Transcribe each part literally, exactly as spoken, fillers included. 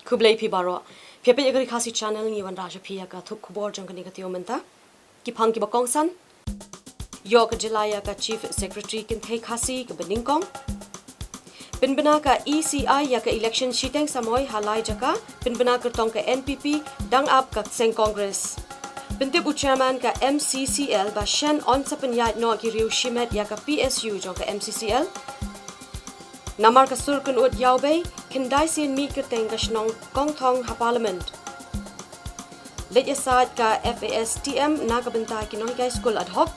Khublei phi baroh. Phi peit ïa ka Ri Khasi Channel, ngi wanrah sha phi ïa ka thup khubor jong kane ka taïew mynta. Ki phang kiba kongsan. Ïoh ka jylla ïa ka Chief Secretary kynthei Khasi kaba nyngkong. Pynbna ka E C I ïa ka election shiteng samoi ha lai jaka. Pynbna kyrtong ka N P P, dang ap ka seng Congress. Pyntip u chairman ka M C C L ba shen yn sa pynïaid noh ki riew shimet ïa ka P S U jong ka M C C L. Namar ka sur kynud ïawbei, khyndai sien mih kyrteng ka shnong Kongthong ha Parliament. Leit ïasaid ka F A S T M na ka bynta ki nonghikai skul ad hoc.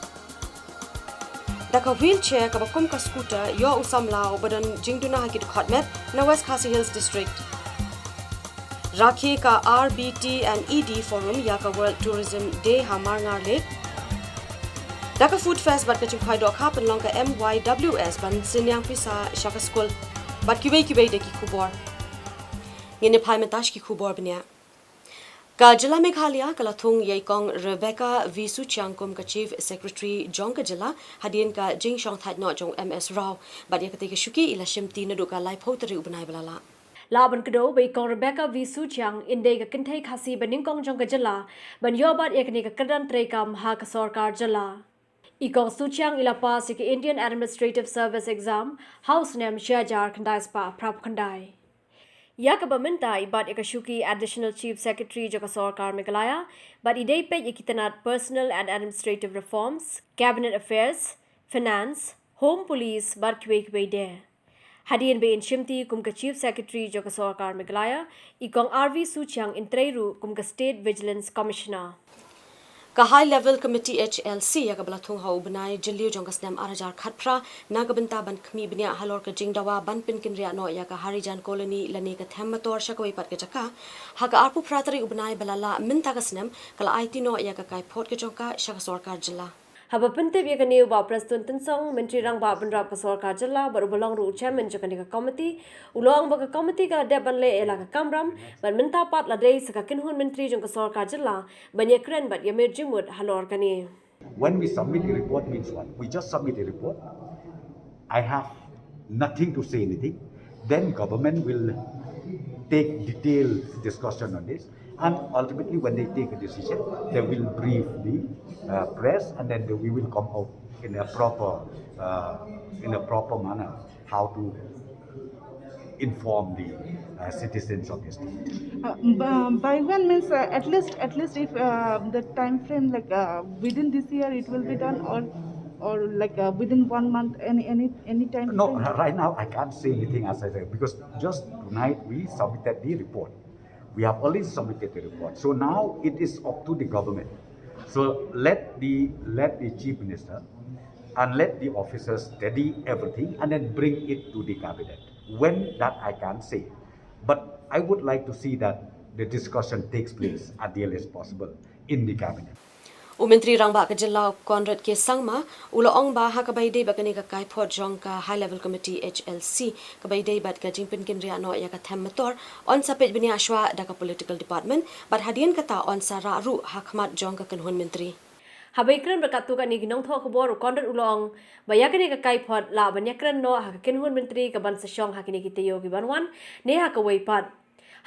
Da ka wheelchair kaba kum ka scooter, ïoh u samla uba don jingduna ha ki dkhot met na West Khasi Hills District. Rakhe ka R B T and E D Forum ïa ka World Tourism Day ha Marngar Lake. Da ka Food Fest bad ka jingkhwai dohkha, pynlong ka M Y W S ban synñiang pisa sha ka skul. Bad kiwei kiwei de ki khubor. Ngin ïa phai mynta sha ki khubor bniah. Ka jylla Meghalaya ka la thung ïa i Kong Rebecca V Suchiang kum ka Chief Secretary jong ka jylla hadien ka jingshongthait noh jong M S Rao. Bad ïa katei ka shuki i la shimti naduh ka laiphew tarik u bnai ba la lah. Lah ban kdew ba i Kong Rebecca V Suchiang in dei ka kynthei Khasi ba nyngkong jong ka jylla ban ïoh bat ïa kane ka kyrdan treikam ha ka sorkar jylla. I Kong Suchiang i la pass ïa ka Indian Administrative Service Exam ha u snem shi hajar khyndai spah phra phew khyndai. Ïa kaba mynta i bat ïa ka shuki Additional Chief Secretary jong ka sorkar Meghalaya, bad i dei peit ïa ki tnat Personnel and Administrative Reforms, Cabinet Affairs, Finance, Home Police bad kiwei kiwei de. Hadien ba in shimti kum ka Chief Secretary jong ka sorkar Meghalaya, i Kong R V Suchiang in trei ruh kum ka State Vigilance Commissioner. Ka High Level Committee H L C ïa kaba la thung ha u bnai Jylliew jong ka snem ar hajar khatphra na ka bynta ban khmih bniah halor ka jingdawa ban pynkynriah noh ïa ka Harijan Colony lane ka Them Mator sha kawei pat ka jaka. Ha ka arphew phra tarik u bnai ba la lah mynta ka snem ka la aiti noh ïa ka kaiphod ka jong ka sha ka sorkar jylla. Haba pyntip ïa kane u Bah Prestone Tynsong, Myntri Rangbah Bynrap ka sorkar jylla bad uba long ruh u chairman jong kane ka komiti, u la ong ba ka komiti ka la dep ban leh ïa la ka kamram, bad mynta pat la dei sa ka kynhun myntri jong ka sorkar jylla ban ïakren bad ïamir jingmut halor kane. When we submit a report means what? We just submit a report. I have nothing to say anything. Then government will take detailed discussion on this. And ultimately, when they take a decision, they will brief the uh, press, and then we will come out in a proper, uh, in a proper manner how to inform the uh, citizens of the state. Uh, b- by when means uh, at least at least if uh, the time frame like uh, within this year it will be done or or like uh, within one month any any any time No, frame? Right now I can't say anything as I said because just tonight we submitted the report. We have already submitted the report. So now it is up to the government. So let the let the chief minister and let the officers study everything and then bring it to the cabinet. When that I can't say. But I would like to see that the discussion takes place at the earliest possible in the cabinet. U Myntri Rangbah ka jylla u Conrad K Sangma u la ong ba ha kaba ïadei bad kane ka kaiphod jong ka High Level Committee H L C kaba ïadei bad ka jingpynkynriah noh ïa ka Them Mator yn sa peit bniah shuwa da ka political department bad hadien kata yn sa rah ruh ha khmat jong ka kynhun myntri. Haba ïakren bad katto katne ki nongthoh khubor u Conrad u la ong ba ïa kane ka kaiphod lah ban ïakren noh ha ka kynhun myntri kaban sa shong ha kine ki taïew kiban wan ne ha kawei pat.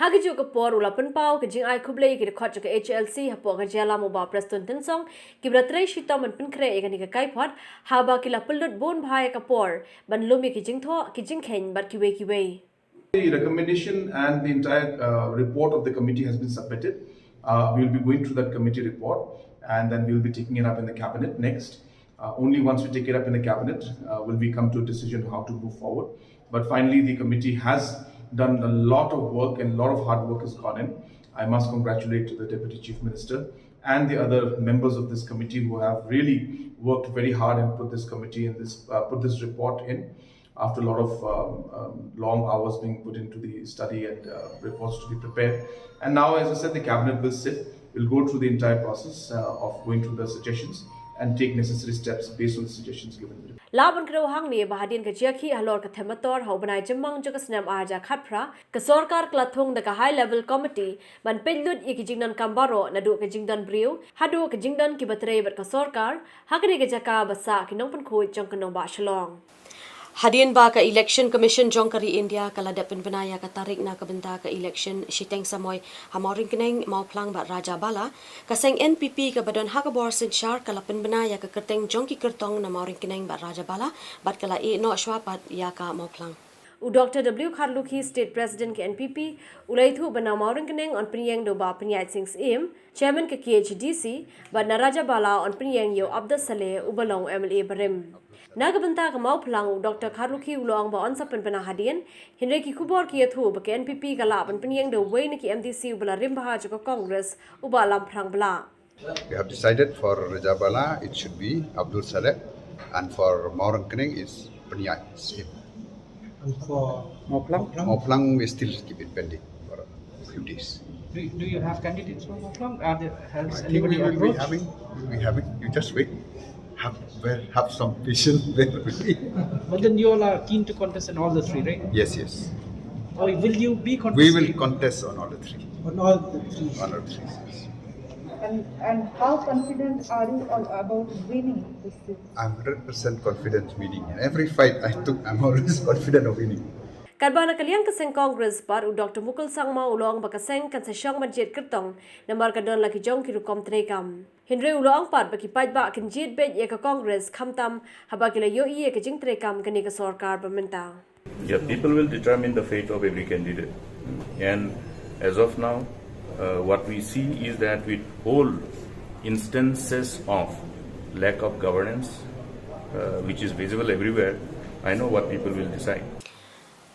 Ha kajuh ka por u la pynpaw ka jingai khublei ïa ki dkhot jong ka H L C hapoh ka jingïalam u Bah Prestone Tynsong kiba la trei shitom ban pynkhreh ïa kane ka kaiphod haba ki la pynlut bun bha ïa ka por ban lum ïa ki jingthoh ki jingkheiñ bad kiwei kiwei. The recommendation and the entire uh, report of the committee has been submitted. Uh, we will be going through that committee report and then we will be taking it up in the cabinet next. Uh, only once we take it up in the cabinet uh, will we come to a decision how to move forward. But finally, the committee has done a lot of work and a lot of hard work has gone in. I must congratulate the Deputy Chief Minister and the other members of this committee who have really worked very hard and put this committee in this uh, put this report in after a lot of um, um, long hours being put into the study and uh, reports to be prepared. And now, as I said, the cabinet will sit, will go through the entire process uh, of going through the suggestions and take necessary steps based on the suggestions given. Lah ban kdew hangne ba hadien ka jingïakhih halor ka Them Mator ha u bnai Jymmang jong ka snem ar hajar khatphra, ka sorkar ka la thung da ka High Level Committee ban peit lut ïa ki jingdonkam baroh naduh ka jingdon briew haduh ka jingdon kiba trei bad ka sorkar ha kane ka jaka ba sah ki nongpynkhuid jong ka nongbah Shillong. Hadien ba ka Election Commission jong ka ri India ka la dep pynbna ïa ka tarik na ka bynta ka election shiteng samoi ha Mawryngkneng, Mawphlang bad Rajabala, ka seng N P P kaba don ha ka bor synshar ka la pynbna ïa ka kyrteng jong ki kyrtong na Mawryngkneng bad Rajabala bad ka la ïeh noh shuwa pat ïa ka Mawphlang. U Doctor W Kharlukhi, State President ka N P P, u la ïathuh ba na Mawryngkneng yn pynïeng da u Bah Pynïaid Sing Syiem, Chairman ka K H A D C, bad na Rajabala yn pynïeng ïa u Abdus Saleh uba long M L A barim. Na ka bynta ka Mawphlang, u Doctor Kharlukhi u la ong ba yn sa pynbna hadien, hynrei ki khubor ki ïathuh ba ka N P P ka lah ban pynïeng da uwei na ki M D C uba la rim bha jong ka Congress, u Bah Lamphrang Blah. We have decided for Rajabala, it should be Abdul Saleh, and for Mawryngkneng is Pynïaid Syiem. And for Mawphlang. Mawphlang, we still keep it pending for a few days. do, do you have candidates from Mawphlang? Are they, has I think we anybody will be approached? having, we'll be having, you just wait. Have, well, have some patience there with me. But then you all are keen to contest in all the three, right? Yes, yes. Or will you be We contesting? Will contest on all the three. On all the three. On all three seats. And, and how confident are you all about winning this seat? I'm hundred percent confident winning. In every fight I took, I'm always confident of winning. Katba na ka liang ka seng Congress pat, u Doctor Mukul Sangma u la ong ba ka seng kan sa shong ban jied kyrtong namar ka don la ki jong ki rukom treikam. Hynrei u la ong pat ba ki paidbah kin jied beit ïa ka Congress khamtam haba ki la ïohi ïa ka jingtreikam kane ka sorkar ba mynta. Yeah, people will determine the fate of every candidate. And as of now, uh, what we see is that with all instances of lack of governance, uh, which is visible everywhere, I know what people will decide.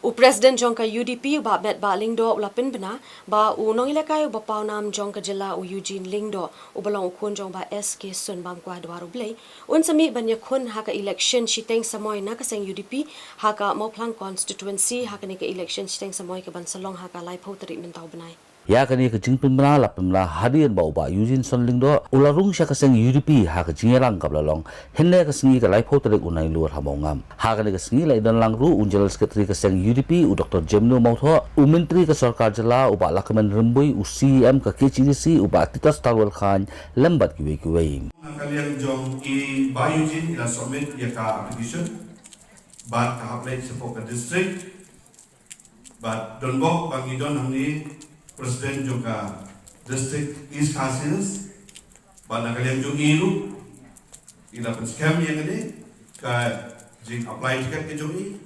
U President jong ka U D P, u Bah Metbah Lyngdoh, u la pynbna ba u nongïalehkai uba pawnam jong ka jylla, u Eugene Lyngdoh, uba long u khun jong u Bah S K Sunbamkwah Dwarublei, un sa mih ban ïakhun ha ka election shiteng samoi na ka seng U D P ha ka Mawphlang constituency ha kane ka election shiteng samoi kaban sa long ha ka laiphew tarik mynta u bnai. Ïa kane ka jingpynbna la pynbna hadien ba u Bah Eugene Song Lyngdoh u la rung sha ka seng U D P ha ka jingïalang kaba la long hynne ka sngi, ka laiphew tarik u Nailur, ha Mawngam. Ha kane ka sngi la ïadon lang ruh u General Secretary ka seng U D P, u Doctor Jemnu Mawthoh, u Myntri ka Sorkar Jylla u Bah Lahkmen Rymbui, u C E M ka K H A D C u Bah Titus Talwelkhain, lem bad kiwei kiwei. Na ka liang jong i Bah Eugene, i la submit ïa ka application bad ka hap leit shapoh ka district. Bad donbok ba ngi don hangne President jong ka District East Khasi Hills, bad na ka liang jong i ruh i la pynskhem ïa kane ka jing apply ticket ka jong i,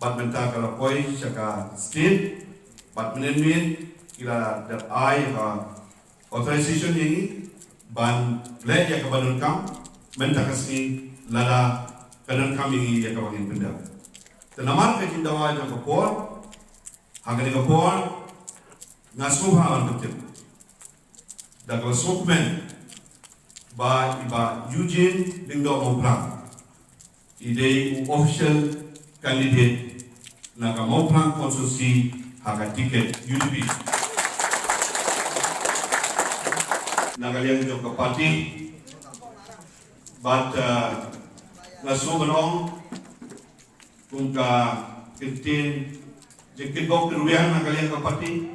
bad mynta ka la poi sha ka state, bad mynnin miet ki la dep ai ka authorization ïa ngi ban leh ïa kaba donkam mynta ka sngi, lada ka donkam ïa ngi ïa kaba ngin pyndep. Te namar ka jingdawa jong ka por, ha kane ka por nga sngewbha ban pyntip da kaba sngewkmen ba i Bah Eugene Lyngdoh Mawphlang i dei u official candidate na ka Mawphlang constituency ha ka ticket U D P. Na ka liang jong ka party, bad, uh, nga sngewbha ban ong kum ka kyntien jingkitbok kitrwiang na ka liang ka party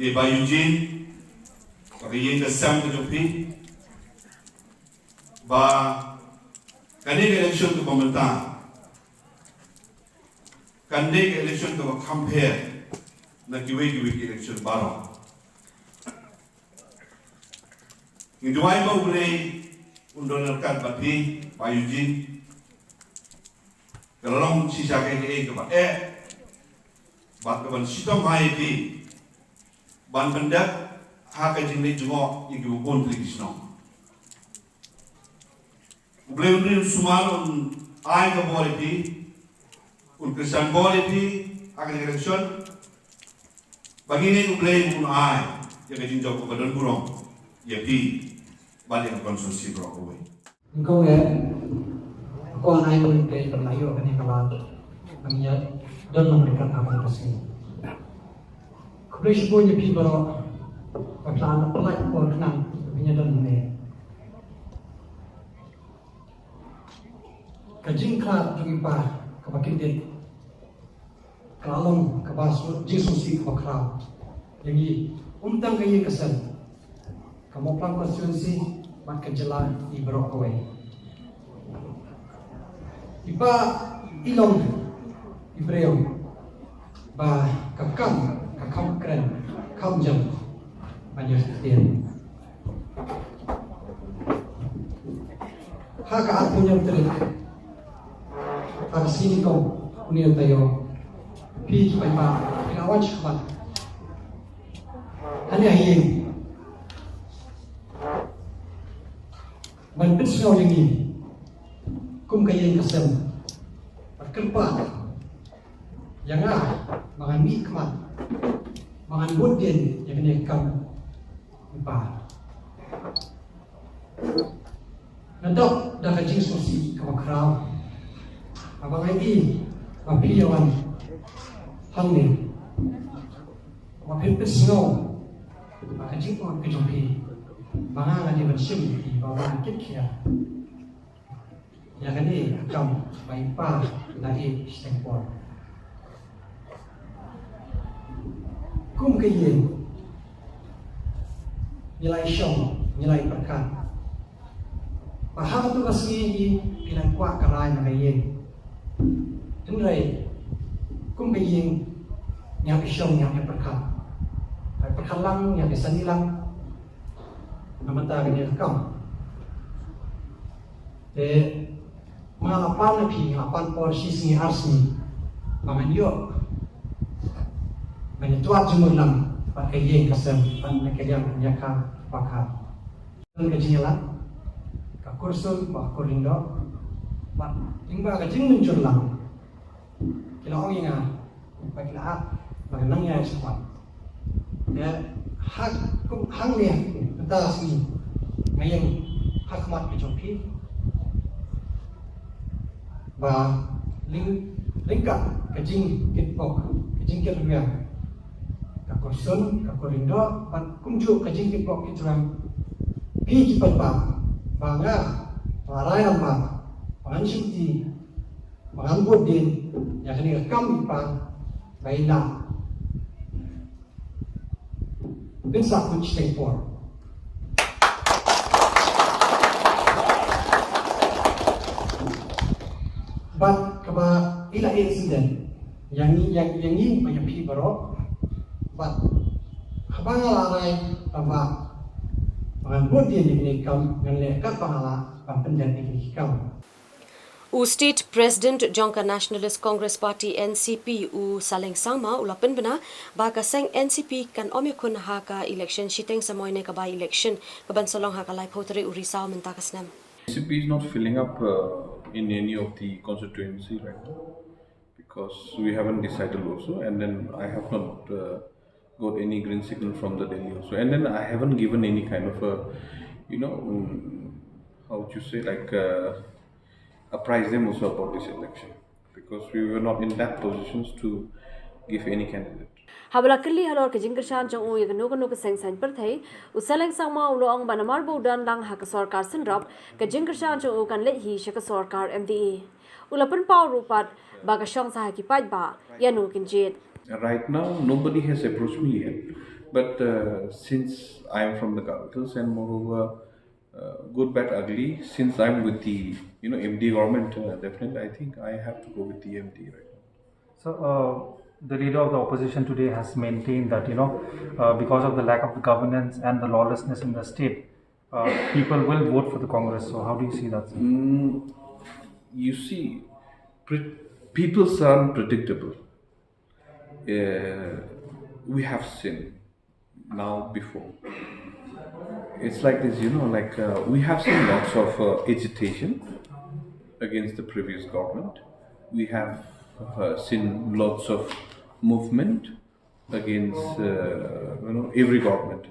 ïa i Bah Eugene bad ka ïing ka sem ka jong phi, ba kane ka election kaba mynta kan dei ka election kaba compare na kiwei kiwei ki election baroh. Ngi duwai ba U Blei un don ryngkat bad phi, Bah Eugene. Ka la long shisha kaei kaei kaba eh bad kaban shitom bha ïa phi ban pyndep ha ka jingleit jngoh ïa kiba bun tylli ki shnong. U Blei un ri un sumar, un ai ka bor ïa phi, un kyrshan bor ïa phi ha ka election. Ba ngi ngeit U Blei un ai ïa ka jingjop kaba don burom ïa phi bad ïa ka constituency baroh kawei. Nyngkong eh, ko nai un te ka la ïoh kane ka lad ba ngi ïa don long ryngkat ha kane ka sngi. Khublei shibun ïa phi baroh ba phi la pynlait por khnang ba ngi ïa don hangne. Ka jingkhlad jong i pa kaba kyndit ka la long kaba sngewsih, jingsngewsih kaba khraw ïa ngi, ym tang ka ïing ka sem, ka Mawphlang constituency bad ka jylla i baroh kawei. I pa I long i briew ba ka kam, ka kam kren, kam jam ban ïa ktien. Ha ka arphew hynñiew tarik ha ka sngi Nyngkong une u taïew, phi ki paidbah phi la wan shakhmat hangne ha ïing ban pynsngew ïa ngi kum ka ïing ka sem bad kyrpad ïa nga ba ngan mih khmat, ba ngan bud dien ïa kane ka kam i Pa. Nga dap da ka jingsngewsih kaba khraw haba nga ïohi ba phi ïa wan hangne, ba phin pynsngew ba ka jingpang ka jong phi ba nga nga dei ban shim ïa phi ba ngan kit khia ïa kane ka kam ba i Pa la ïeh shiteng por. Kum ka ïing ngi la ïashong, ngi la ïapyrkhat ba ha katu ka sngi phi la kwah ka rai na ka ïing. Hynrei kum ka ïing ngi hap ïashong, ngi hap ïapyrkhat, hap ïapyrkhat lang, ngi hap ïasani lang na bynta kane ka kam. Te ma nga la pan na phi, nga la pan por shi sngi ar sngi ba ngan ïoh ban ïa twad jingmut lang bad ka ïing ka sem bad na ka liang ka jaka ba ka don ka jingïalang, ka kursun bad ka kur lyngdoh bad lyngba ka jingmynjur lang. Ki la ong ïa nga ba ki la ap ba ngan nang ïaid shakhmat. Te ha kum hangne mynta ka sngi nga ïeng ha khmat ka jong phi ba lyng, lyngkot ka jingkitbok, ka jingkit rwiang, ka kursun, ka kur lyngdoh bad kumjuh ka jingkitbok kitrwiang, phi ki paidbah, ba nga la rai lang ba ba ngan shim ti ba ngan bud dien ïa kane ka kam i Pa ba i la pynsah kut shiteng por. Bad kaba i la ïeh shisien ïa ngi, ïa, ïa ngi bad ïa phi baroh. Bad haba nga la rai ba ba ngan bud dien ïa kane ka kam, ngan leh katba nga lah ban pyndep ïa kane ka kam. U State President jong ka Nationalist Congress Party, N C P, u Saleng Sangma, u la pynbna ba ka seng N C P kan ym ïakhun ha ka election shiteng samoi ne ka by-election kaban sa long ha ka laiphew tarik u Risaw mynta ka snem. N C P is not filling up, uh, in any of the constituency right now because we haven't decided also, and then I have not, uh, got any green signal from the Delhi also, and then I haven't given any kind of a, you know, um, how would you say, like, uh, apprise them also about this election because we were not in that positions to give any candidate. Haba la kylli halor ka jingkyrshan jong u ïa kano kano ka seng saiñ pyrthei, u Saleng Sangma u la ong ba namar ba u don lang ha ka sorkar synrop, ka jingkyrshan jong u kan leit hi sha ka sorkar M D A. U la pynpaw ruh pat ba ka shong sa ha ki paidbah ïa no kin jied. Right now, nobody has approached me yet. But, uh, since I am from the capitals and moreover, uh, good, bad, ugly, since I'm with the, you know, M D A government, uh, definitely I think I have to go with the M D A right now. So, uh, the leader of the opposition today has maintained that, you know, uh, because of the lack of the governance and the lawlessness in the state, uh, people will vote for the Congress. So how do you see that, sir? Mm, you see, pre-, people are unpredictable. Uh, we have seen now before. It's like this, you know, like, uh, we have seen lots of, uh, agitation against the previous government. We have, uh, seen lots of movement against, uh, you know, every government.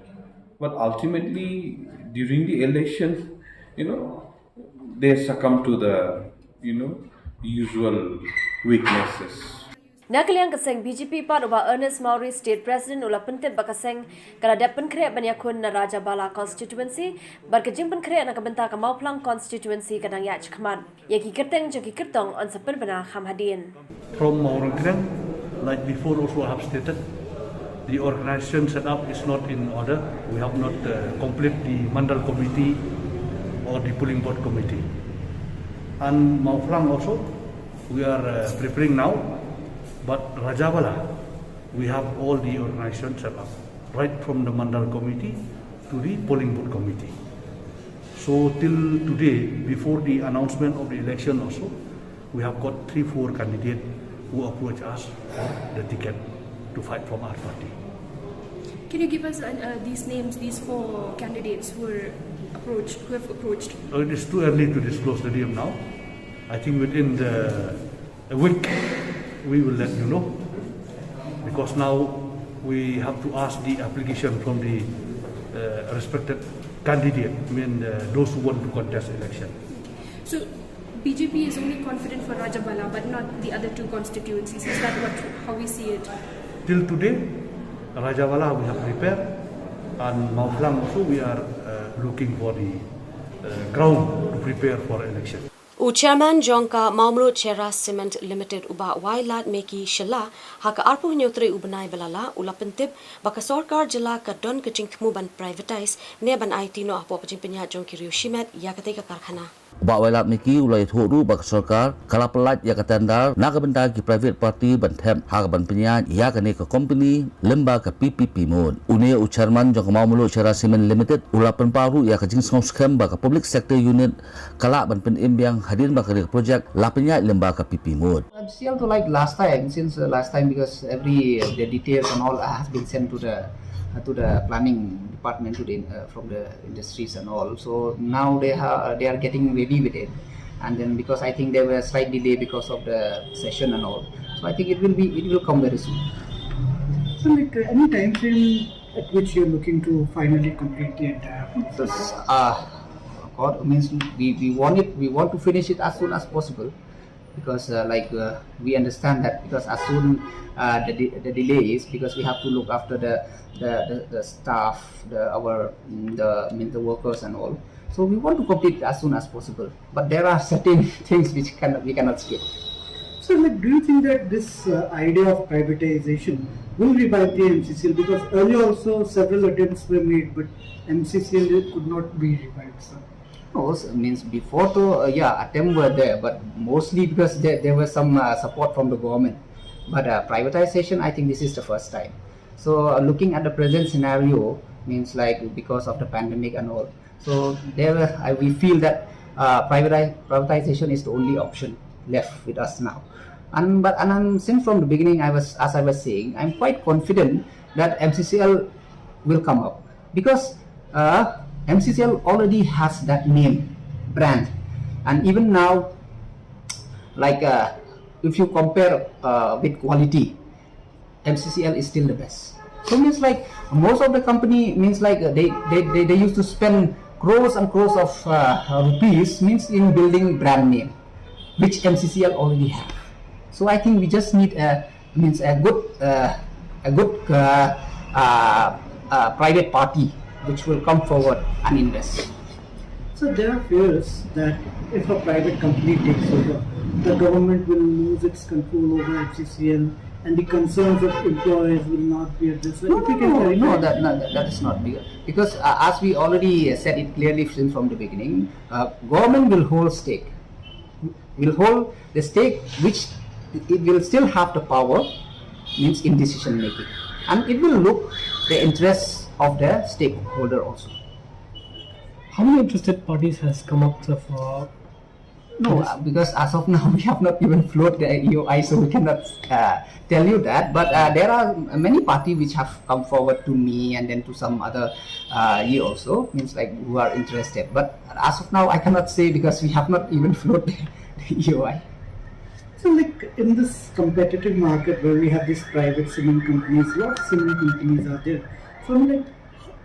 But ultimately, during the election, you know, they succumb to the, you know, usual weaknesses. Na ka liang ka seng B J P pat, u Bah Ernest Mawrie, State President, u la pyntip ba ka seng ka la dep pynkhreh ban ïakhun na Rajabala constituency bad ka jingpynkhreh na ka bynta ka Mawphlang constituency ka dang ïaid shakhmat. Ïa ki kyrteng jong ki kyrtong yn sa pynbna kham hadien. From Mawryngkneng, like before also I have stated, the organization setup is not in order. We have not, uh, complete the Mandal committee or the polling board committee. And Mawphlang also, We are uh, preparing now, but Rajabala, we have all the organization set up, right from the Mandal committee to the polling booth committee. So till today, before the announcement of the election also, we have got three, four candidates who approach us for the ticket to fight from our party. Can you give us uh, uh, these names, these four candidates who were approached, who have approached? Uh, it is too early to disclose the name now. I think within the a week we will let you know, because now we have to ask the application from the uh, respected candidate, I mean uh, those who want to contest election. So B J P is only confident for Rajabala, but not the other two constituencies. Is that what how we see it? Till today, Rajabala we have prepared, and Mawphlang also we are uh, looking for the uh, ground to prepare for election. U chairman jong ka Mawmluh Cherra Cement Limited u Bah Wailadmiki Shylla ha ka arphew hynñiew tarik u bnai ba la lah u la pyntip ba ka sorkar jylla ka don ka jingthmu ban privatise ne ban aiti noh hapoh ka jingpynïaid jong ki riew shimet ïa katei ka karkhana. U Bah Wailadmiki u la ïathuh ruh ba ka sorkar ka la pyllait ïa ka tender na ka bynta ki private party ban thep ha ka ban pynïaid ïa kane ka company lyngba ka P P P mode. Une u chairman jong ka Mawmluh Cherra Cement Limited u la pynpaw ruh ïa ka jingsngewskhem ba ka public sector unit ka lah ban pynim biang hadien ba kane ka project la pynïaid lyngba ka P P mode. MCL to like last time, since uh, last time, because every uh, the details and all has been sent to the uh, to the planning department to the uh, from the industries and all. So now they have they are getting ready with it, and then because I think there were slight delay because of the session and all. So I think it will be it will come very soon. So like uh, any time frame at which you're looking to finally complete the entire process? Uh, God means we, we want it we want to finish it as soon as possible, because uh, like uh, we understand that because as soon uh, the, de- the delay is because we have to look after the the, the, the staff, the our mm, the I mean the workers and all. So we want to complete it as soon as possible, but there are certain things which can we cannot skip. So like, do you think that this uh, idea of privatization will revive the MCCL? Because earlier also several attempts were made, but MCCL could not be revived, sir. No, s- means before though, uh, yeah, attempt were there, but mostly because there, there was some uh, support from the government. But uh, privatization, I think this is the first time. So uh, looking at the present scenario, means like because of the pandemic and all, so there were, I, we feel that uh, privati- privatization is the only option left with us now. And but and I'm, since from the beginning, I was as I was saying, I'm quite confident that MCCL will come up because uh, MCCL already has that name brand, and even now, like uh, if you compare uh, with quality, MCCL is still the best. So means like most of the company means like uh, they, they, they, they used to spend crores and crores of uh, rupees means in building brand name, which MCCL already have. So I think we just need a means a good uh, a good uh, uh, uh, private party which will come forward and invest. So there are fears that if a private company takes over, the government will lose its control over MCCL and the concerns of employees will not be addressed. So No, if you no, can no, clarify no, that, no, that is not big. Because uh, as we already uh, said it clearly since from the beginning, uh, government will hold stake. Will hold the stake which it will still have the power, means in decision making. And it will look the interests of the stakeholder also. How many interested parties has come up so far? No, uh, because as of now we have not even floated the E O I, so we cannot uh, tell you that. But uh, there are many parties which have come forward to me and then to some other uh, E O also, means like who are interested. But as of now, I cannot say because we have not even floated the E O I. So, like in this competitive market where we have these private cement companies, lot of cement companies are there. So, I'm like,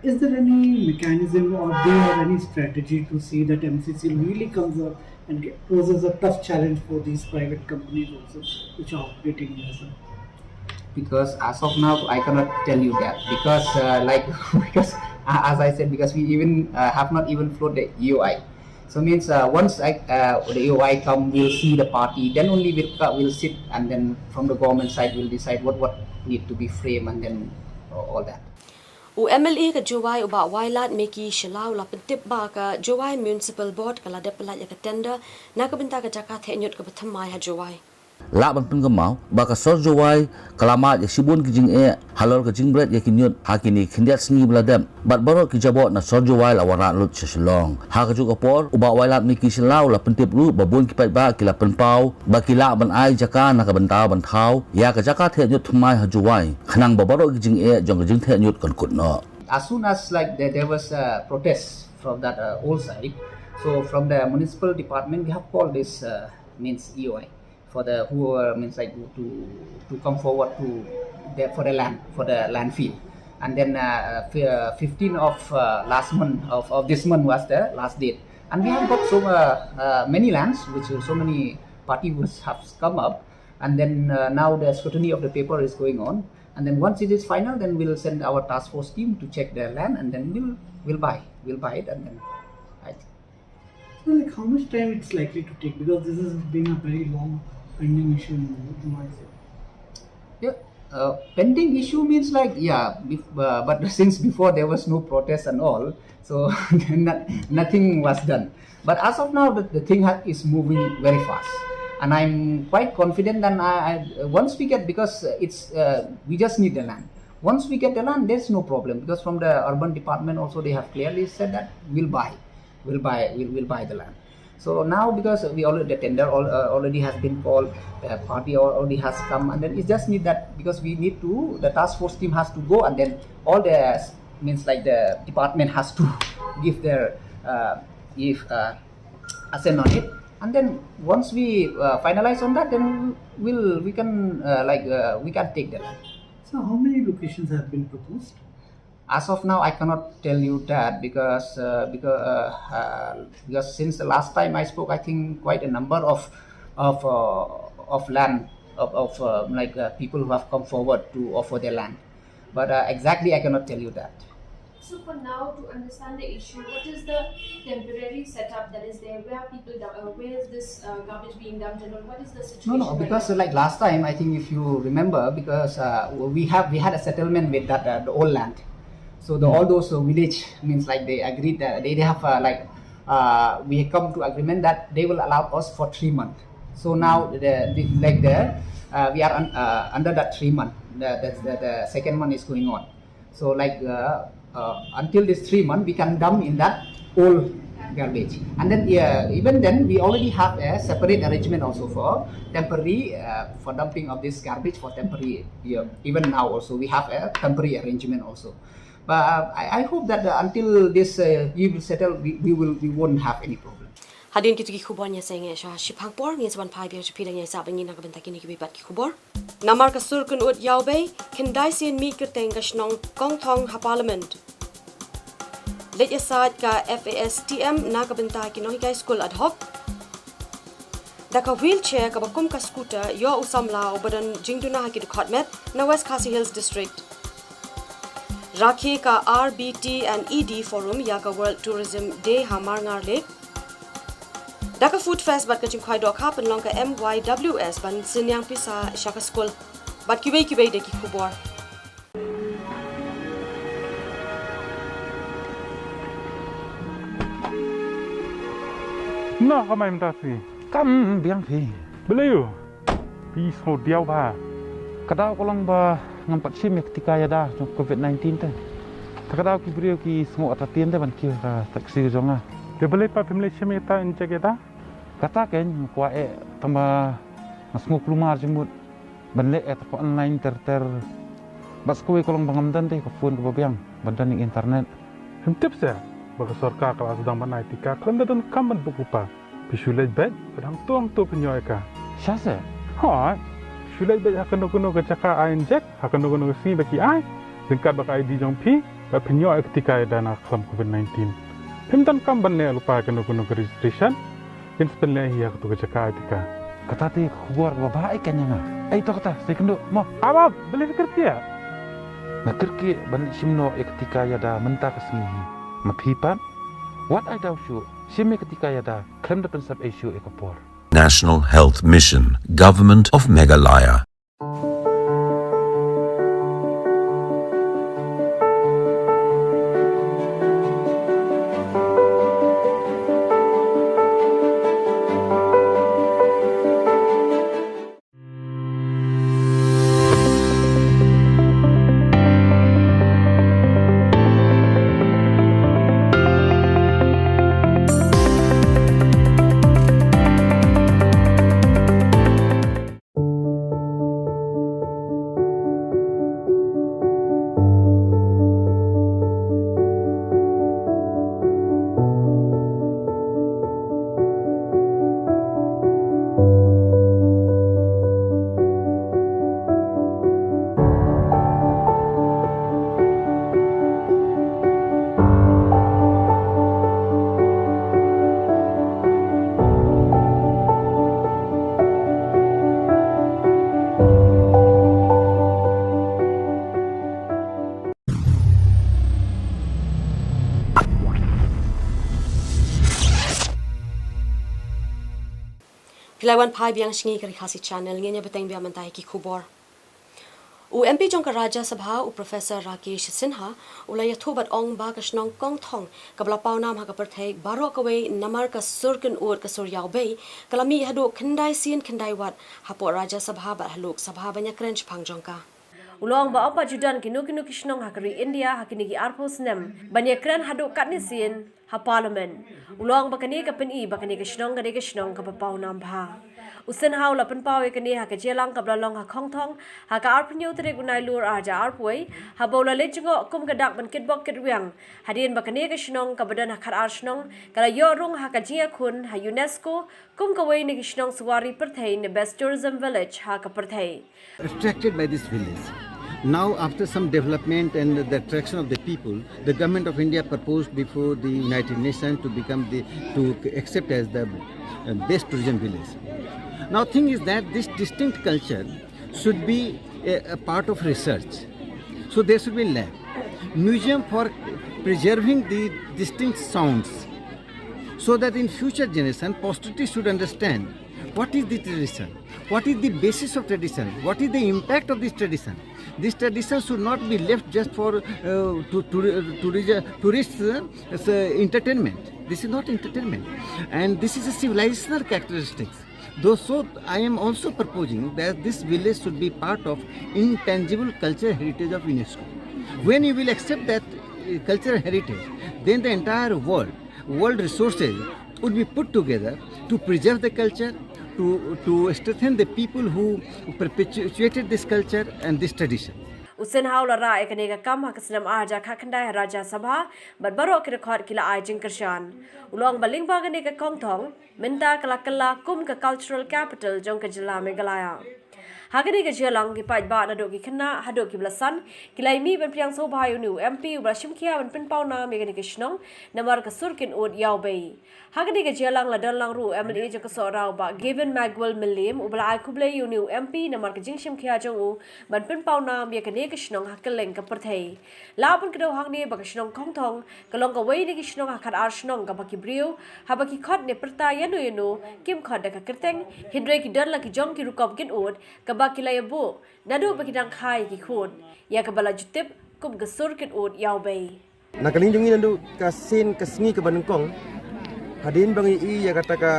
is there any mechanism or do you have any strategy to see that MCCL really comes up and get, poses a tough challenge for these private companies also, which are operating here, sir? Because as of now, I cannot tell you that because, uh, like, because uh, as I said, because we even uh, have not even floated the E O I. So means uh, once I, uh, the E O I come, we'll see the party. Then only we'll co- we'll sit, and then from the government side, we'll decide what what need to be framed, and then uh, all that. U MLA ka Jowai u Bah Wailadmiki Shylla u la pyntip ba ka Jowai Municipal Board ka la dep pyllait ïa ka tender na ka bynta ka jaka theh ñiut kaba thymmai ha Jowai. Lah ban pynkynmaw ba ka sor Jowai ka la mad ïa shibun ki jingeh halor ka jingbret ïa ki ñiut ha kine khyndiat sngi ba la dep, bad baroh ki jabok na sor Jowai la wanrah lut sha Shillong. Ha kajuh ka por, u Bah Wailadmiki Shylla u la pyntip ruh ba bun ki paidbah ki la pynpaw ba ki lah ban ai jaka na ka bynta ban thaw ïa ka jaka theh ñiut thymmai ha Jowai, khnang ba baroh ki jingeh jong ka jingtheh ñiut kan kut noh. As soon as, like, there, there was a protest from that, uh, old site, so from the municipal department we have called this, uh, means E O I, for the who, uh, means, like, to, to come forward to the, for the land, for the landfill. And then, uh, fi- uh, fifteen of, uh, last month of, of this month was the last date, and we have got so, uh, uh, many lands which, uh, so many parties have come up, and then, uh, now the scrutiny of the paper is going on, and then once it is final, then we'll send our task force team to check their land, and then we'll we'll buy we'll buy it, and then I think. So, like, how much time it's likely to take? Because this has been a very long pending issue in my view. Yeah, uh, pending issue means, like, yeah, bef- uh, but since before there was no protest and all, so not, nothing was done. But as of now, the, the thing ha- is moving very fast, and I'm quite confident. And I, I once we get, because, uh, it's uh, we just need the land. Once we get the land, there's no problem, because from the urban department also they have clearly said that we'll buy, we'll buy, we'll, we'll buy the land. So now, because we already, the tender al- uh, already has been called, the party al- already has come, and then it's just need that, because we need to, the task force team has to go, and then all the, means, like, the department has to give their, uh, if uh, assent on it, and then once we uh, finalize on that, then we'll we can uh, like uh, we can take the land. So, how many locations have been proposed? As of now, I cannot tell you that, because uh, because uh, uh, because since the last time I spoke, I think quite a number of of uh, of land of, of uh, like uh, people who have come forward to offer their land, but uh, exactly I cannot tell you that. So for now, to understand the issue, what is the temporary setup that is there? Where are people, dump- uh, where is this uh, garbage being dumped, and all? What is the situation? No, no, because, like, last time, I think, if you remember, because uh, we have we had a settlement with that uh, the old land, so the all those uh, village, means, like, they agreed that they, they have uh, like uh, we come to agreement that they will allow us for three months. So now the, the like the uh, we are un- uh, under that three month. The, the, the, the second month is going on. So, like uh, uh, until this three month, we can dump in that old garbage. And then, yeah, even then, we already have a separate arrangement also for temporary uh, for dumping of this garbage for temporary. Yeah, even now also we have a temporary arrangement also. But uh, I, I hope that uh, until this uh, we will settle, we, we will we won't have any problem. Hadien kito ki khubor, ngin sa ïeng sha shiphang por, ngin sa wan phai biang sha phi da ngin sa ban ïeng na ka bynta kine kiwei pat ki khubor. Namar ka sur kynnoh ïawbei, khyndai sien mih kyrteng ka shnong Kongthong ha Parliament. Leit ïasaid ka FASTM na ka bynta ki nonghikai skul ad hoc. Da ka wheelchair kaba kum ka scooter ïoh u samla uba don jingduna ha ki dkhot met na West Khasi Hills District. Rakhe ka RBT and ED Forum ïa ka World Tourism Day ha Marngar Lake. Da ka Food Fest bad ka jingkhwai dohkha, pynlong ka MYWS ban synñiang pisa sha ka skul. Bad kiwei kiwei de ki khubor. Noh ka mai mynta sngi. Kam biang phi. Balei u? Phi sngew diaw bha. Ka daw ka long ba ngam pat shim ïa ka tika ïada jong covid nineteen te. Te ka daw ki briew ki sngew artatien te ban kiew ka taxi jong nga. Te balei pat phim leit shim ïa ka injek ïada? Kata kein nga kwah eh, tangba nga sngew kulmar jingmut ban leh eh, te ka online ter ter. Bad sa kawei ka long ba ngam don te ka phone kaba biang ban don ïa ka internet. Phim tip seh ba ka sorkar ka la sdang ban ai tika khlem da donkam ban buh lypa. Phi shu leit beit bad hangto hangto phin ïoh ïa ka. Shisha seh? Hooid. Shu leit beit ha kano kano ka jaka ai injek, ha kano kano ka sngi ba ki ai, ryngkat bad ka ID jong phi, bad phin ïoh ïa ka tika ïada na ka khlam covid nineteen. Phim donkam ban leh lypa ha kano kano ka registration. Kin sa pynleh hi ha kato ka jaka ai tika. Kata te ka khubor kaba bha eh kane ïa nga. Ei, to kata, sa ïakynduh mo. Aba, balei phi kyrkieh? Nga kyrkieh ban leit shim noh ïa ka tika ïada mynta ka sngi hi. Ma phi pat? Wat ai daw shuh, shim ïa ka tika ïada khlem da pynsep ei shuh ïa ka por. National Health Mission, Government of Meghalaya. Phi la wan phai biang sha ngi ka Ri Khasi Channel, ngin ïa bteng biang mynta ïa ki khubor. U M P jong ka Rajya Sabha, u Professor Rakesh Sinha, u la ïathuh bad ong ba ka shnong Kongthong kaba la paw nam ha ka pyrthei baroh kawei namar ka sur kynud, ka sur ïawbei, ka la mih haduh khyndai sien khyndai wat hapoh Rajya Sabha bad ha Lok Sabha ban ïakren shaphang jong ka. U la ong ba ym pat ju don kino kino ki shnong ha ka ri India ha kine ki arphew snem ban ïakren haduh katne sien ha Parliament. U la ong ba kane ka pyni ba kane ka shnong ka dei ka shnong kaba paw nam bha. U Sinha u la pynpaw ïa kane ha ka jingïalang kaba la long ha Kongthong ha ka arphew hynñiew tarik u Nailur ar hajar arphew wei, haba u la leit jngoh kum ka dak ban kitbok kitrwiang, hadien ba kane ka shnong kaba don ha khatar shnong ka la ïoh rung ha ka jingïakhun ha UNESCO kum kawei na ki shnong suwari pyrthei ne Best Tourism Village ha ka pyrthei. Attracted by this village. Now, after some development and the attraction of the people, the government of India proposed before the United Nations to become the, to accept as the, uh, best tourism village. Now, thing is that this distinct culture should be a, a part of research. So there should be lab, museum for preserving the distinct sounds, so that in future generation, posterity should understand what is the tradition, what is the basis of tradition, what is the impact of this tradition. This tradition should not be left just for, uh, to, to, to, tourists, uh, as, uh, entertainment. This is not entertainment, and this is a civilizational characteristics. Though so, I am also proposing that this village should be part of intangible cultural heritage of UNESCO. When you will accept that, uh, cultural heritage, then the entire world, world resources would be put together to preserve the culture, to, to strengthen the people who perpetuated this culture and this tradition. U Sinha u la rah ïa kane ka kam ha ka snem ar hajar khatkhyndai ha Rajya Sabha, bad baroh ki dkhot ki la ai jingkyrshan. U la ong ba lyngba kane ka Kongthong, mynta ka la kylla kum ka cultural capital jong ka jylla Meghalaya. Ha kane ka jingïalang ki paidbah naduh ki khynnah haduh kiba la san, ki la ïa mih ban pdiang sngewbha ïa une u M P uba la shim khia ban pynpaw nam ïa kane ka shnong namar ka sur kynud ïawbei. Ha kane ka jingïalang la don lang ruh u M L A jong ka Sohra u Bah Gavin Magwal Mylliem, uba la ai khublei ïa une u M P namar ka jingshim khia jong u ban pynpaw nam ïa kane ka shnong ha kylleng ka pyrthei. La pynkynmaw hangne ba ka shnong Kongthong ka long kawei na ki shnong ha khatar shnong kaba ki briew, haba ki khot ne pyrta ïano ïano, kim khot da ka kyrteng, hynrei ki don la ki jong ki rukom kynud kaba ki la ïa buh naduh ba ki dang kha ïa ki khun, ïa kaba la ju tip kum ka sur kynud ïawbei. Na ka liang jong ngi naduh ka sien ka sngi kaba nyngkong, hadien ba ngi ïohi ïa kata ka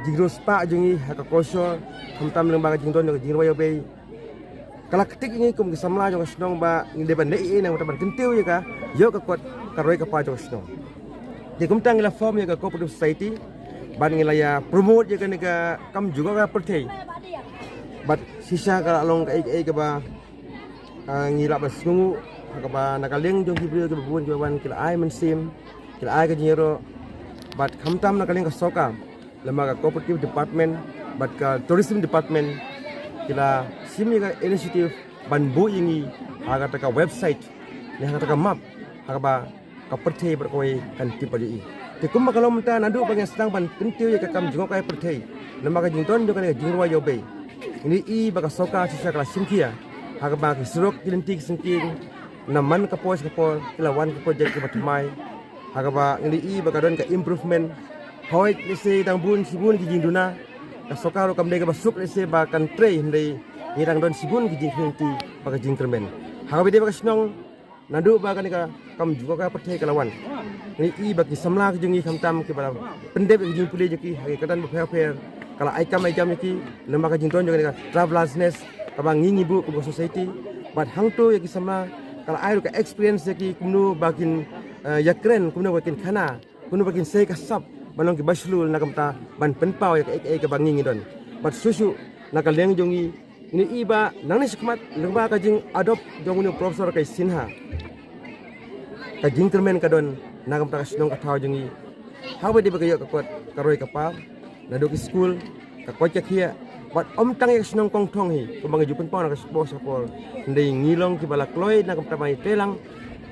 jingriewspah jong ngi ha ka culture, khamtam lyngba ka jingdon jong ka jingrwai ïawbei, ka la ktik ïa ngi kum ki samla jong ka shnong ba ngi dei ban leh ei ei na ka bynta ban kyntiew ïa ka, ïoh ka kot ka roi ka par jong ka shnong. Te kumta ngi la form ïa ka cooperative society bad ngi la ïa promote ïa kane ka kam jngohkai pyrthei. Bad shisha ka la long kaei kaei kaba, ah, ngi lah ban sngewnguh ha kaba na ka liang jong ki briew kiba bun kiba wan ki la ai mynsiem, ki la ai ka jingïaroh. Bad khamtam na ka liang ka sorkar, lyngba ka cooperative department bad ka tourism department, ki la shim ïa ka initiative ban buh ïa ngi ha kata ka website ne ha kata ka map, ha kaba ka pyrthei baroh kawei kan tip bad ïohi. Te kumba ka long mynta, naduh ba ngi sdang ban kyntiew ïa ka kam jngohkai pyrthei, namar ka jingdon jong kane ka jingrwai ïawbei, ngi ïohi ba ka sorkar shisha ka la shim khia ha kaba ki surok, ki lynti, ki syngkien, na man ka por sha ka por ki la wan ki project kiba thymmai. Ha kaba ngi ïohi ba ka don ka improvement. Hooid, lehse dang bun shibun ki jingduna, ka sorkar ruh kam dei kaba suk lehse ba kan trei, hynrei ngi dang don shibun ki jingkhih lynti bad ka jingkyrmen. Ha kaba ïadei bad ka shnong, naduh ba kane ka kam jngohkai pyrthei ka la wan, ngi ïohi ba ki samla ki jong ngi khamtam kiba la pyndep ïa ki jingpule jong ki ha ki kyrdan bapher bapher, ka la ai kam ai jam ïa ki, lyngba ka jingdon jong kane ka Travelers Nest kaba ngi ngi buh kum ka society. Bad hangto ïa ki samla ka la ai ruh ka experience ïa ki kumno ba kin, eh, ïakren, kumno ba kin khana, kumno ba kin sei ka sap ban long kiba shlur na ka bynta ban pynpaw ïa kaei kaei kaba ngi ngi don. Bad shuh shuh na ka liang jong ngi, ngi ïohi ba nangne shakhmat lyngba ka jing-adopt jong une u Professor Rakesh Sinha, ka jingkyrmen ka don na ka bynta ka shnong ka thaw jong ngi. Ha kaba ïadei bad ka ïoh ka kot ka roi ka par, naduh ki skul, ka koit ka khiah, bad ym tang ïa ka shnong Kongthong hi, kumba ngi ju pynpaw na ka por sha ka por, hynrei ngi long kiba la kloi na ka bynta ban ïatreilang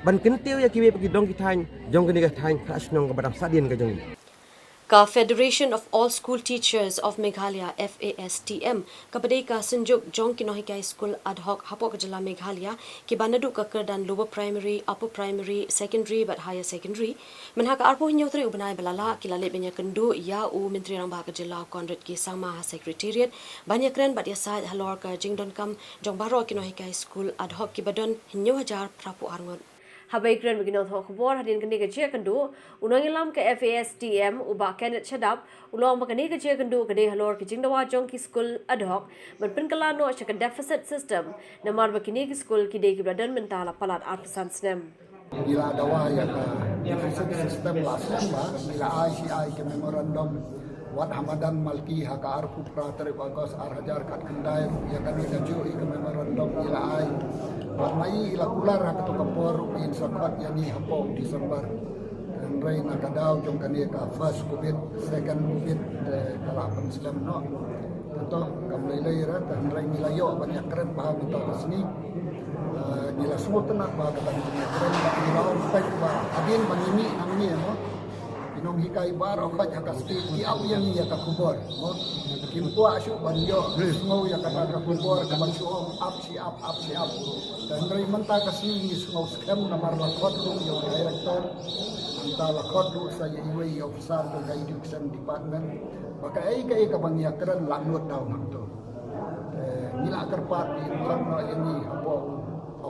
ban kyntiew ïa kiwei pat ki dong ki thaiñ jong kane ka thaiñ khatar shnong kaba dang sahdien ka jong ngi. Ka Federation of All School Teachers of Meghalaya, F A S T M, kaba dei ka synjuk jong ki nonghikai skul ad hoc hapoh ka jylla Meghalaya, kiba naduh ka kyrdan lower primary, upper primary, secondary bad higher secondary, mynha ka arphew hynñiew tarik u bnai ba la lah, ki la leit ban ïakynduh ïa u Myntri Rangbah ka jylla u Conrad K Sangma ha Secretariat, ban ïakren bad ïasaid halor ka jingdonkam jong baroh ki nonghikai skul ad hoc kiba don hynñiew hajar phraphew arngut. Haba ïakren bad ki nongthoh khubor hadien kane ka jingïakynduh, u nongïalam ka F A S T M, u Bah Kenneth Shadap, u la ong ba kane ka jingïakynduh ka dei halor ka jingdawa jong ki skul ad hoc ban pynkylla noh sha ka deficit system, namar ba kine ki skul ki dei kiba la don mynta la palat arphew san snem. Ngi la dawa ïa ka deficit system, la snem ba ngi la ai shi ai ka memorandum wat ha madan Malki ha ka arphew phra tarik August ar hajar khatkhyndai, ïa kane kajuh ïa ka memorandum ngi la ai. Bad ma i la kular ha kato ka por ruh in sa khot ïa ngi hapoh December. Hynrei na ka daw jong kane ka first covid, second covid, eh, ka la pynslem noh. Te to kam lei lei ra, te hynrei ngi la ïoh ban ïakren bha mynta ka sngi. Eh, ngi la sngewtynnat bha kata ka jingïakren, bad ngi la ong peit ba hadien ba ngi mih nangne mo, ki nonghikai baroh khoit ha ka state ki ap ïa ngi ïa ka khubor mo. Kim kwah shuh ban ïoh sngew ïa kata ka khubor kaba shu ong ap shi ap, ap shi ap. Te hynrei mynta ka sngi ngi sngew skhem namar la khot ruh ïa u director, mynta la khot ruh sa ïa iwei i officer jong ka education department ba kaei kaei kaba ngi ïakren la note down hangto. Te ngi la kyrpad ba in khot noh ïa ngi hapoh u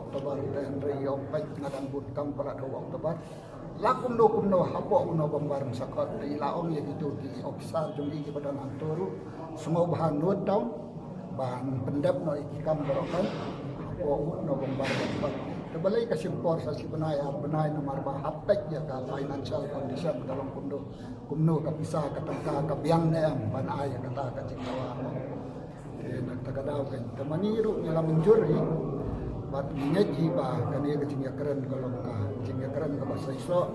October, te hynrei ïa u peit nga dang bun kam palat ha u October. La kumno kumno hapoh u November ngin sa khot, te i la ong ïa kito ki officer jong i kiba don hangto ruh sngewbha note down ban pyndep noh ïa ki kam baroh kan hapoh u November ban khot. Te balei ka shim por sa shi bnai ar bnai namar ba hap peit ïa ka financial condition ka long kumno, kumno ka pisa ka tyngka ka biang ne em ban ai ïa kata ka jingdawa. Te na kata ka daw kan te ma ngi ruh ngi la mynjur hi bad ngi ngeit hi ba kane ka jingïakren ka long ka jingïakren kaba saisoh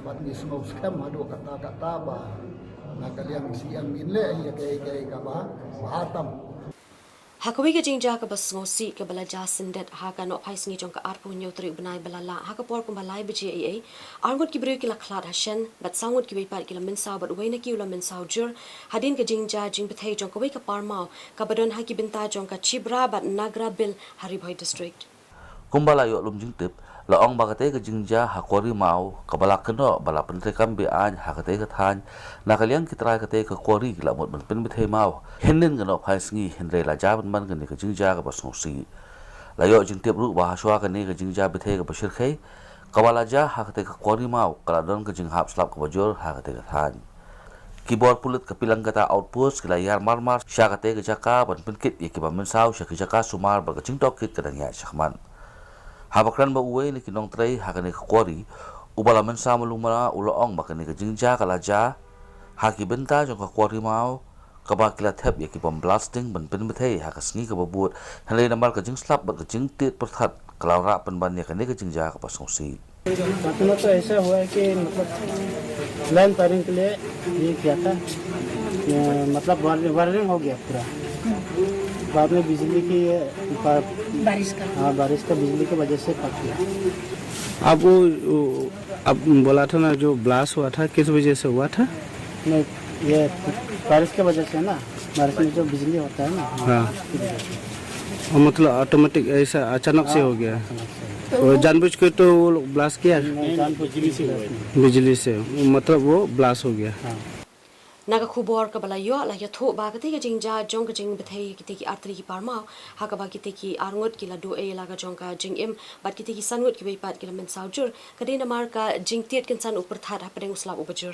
bad ngi sngewskhem haduh katta katta ba na ka liang C M in leh hi ïa kaei kaei kaba bha tam. Ha kawei ka jingjia kaba sngewsih kaba la jia syndet ha ka nohphai sngi jong ka arphew hynñiew tarik u bnai ba la lah ha ka por kumba lai baje eiei, arngut ki briew ki la khlad ha shen bad saw ngut kiwei pat ki la mynsaw bad uwei na ki u la mynsaw jur hadien ka jingjia jingbthei jong kawei ka parmaw kaba don ha ki bynta jong ka Chibra bad Nagra Bill ha Ri Bhoi District. Kumba la ïoh lum jingtip, la ong ba katei ka jingjia ha kwari maw kaba la kynnoh ba la pyntreikam be-aiñ ha katei ka thaiñ, na ka liang ki trai katei ka kwari ki la mut ban pynbthei maw hynnin ka nohphai sngi, hynrei la jia pynban kane ka jingjia kaba sngewsih. La ïoh jingtip ruh ba hashwa kane ka jingjia bthei kaba shyrkhei kaba la jia ha katei ka kwari maw ka la don ka jinghap slap kaba jur ha katei ka thaiñ. Ki bor pulit ka Pilangkata Outpost ki la ïar marmar sha katei ka jaka ban pynkit ïa kiba mynsaw sha ki jaka sumar bad ka jingtohkit ka dang ïaid shakhmat. Haba kren bad uwei na ki nongtrei ha kane ka kwari, uba la mynsaw malu mala, u la ong ba kane ka jingjia ka la jia ha ki bynta jong ka kwari maw kaba ki la thep ïa ki bom blasting ban pynbthei ha ka sngi kaba bud, hynrei namar ka jingslap bad ka jingtied pyrthat ka la wanrah pynban ïa kane ka jingjia kaba sngewsih. घटना तो ऐसा हुआ है कि मतलब लैंड फायरिंग के लिए ये किया था, अ, मतलब वार-, वायरिंग हो गया पूरा। बाद में बिजली की, अ, बारिश का। हाँ, बारिश का बिजली की वजह से पक गया। आप वो, वो, आप बोला था ना, जो ब्लास्ट हुआ था, किस वजह से हुआ था? नहीं, ये बारिश की वजह से ना, बारिश में जो बिजली होता है ना, हाँ। उसकी वजह से। और मतलब ऑटोमेटिक ऐसा अचानक से हाँ, हो गया? अचानक से। तो जानबूझ के तो वो लोग ब्लास्ट किया? नहीं, जानबूझ के नहीं। बिजली से, मतलब वो ब्लास्ट हो गया। हाँ। Na ka khubor kaba la ïoh la ïathuh ba katei ka jingjia jong ka jingbthei kitei ki artylli ki parmaw, ha kaba kitei ki arngut ki la duh ei la ka jong ka jingim bad kitei ki san ngut kiwei pat ki la mynsaw jur, ka dei namar ka jingtied kynsan u pyrthat hapdeng u slap uba jur.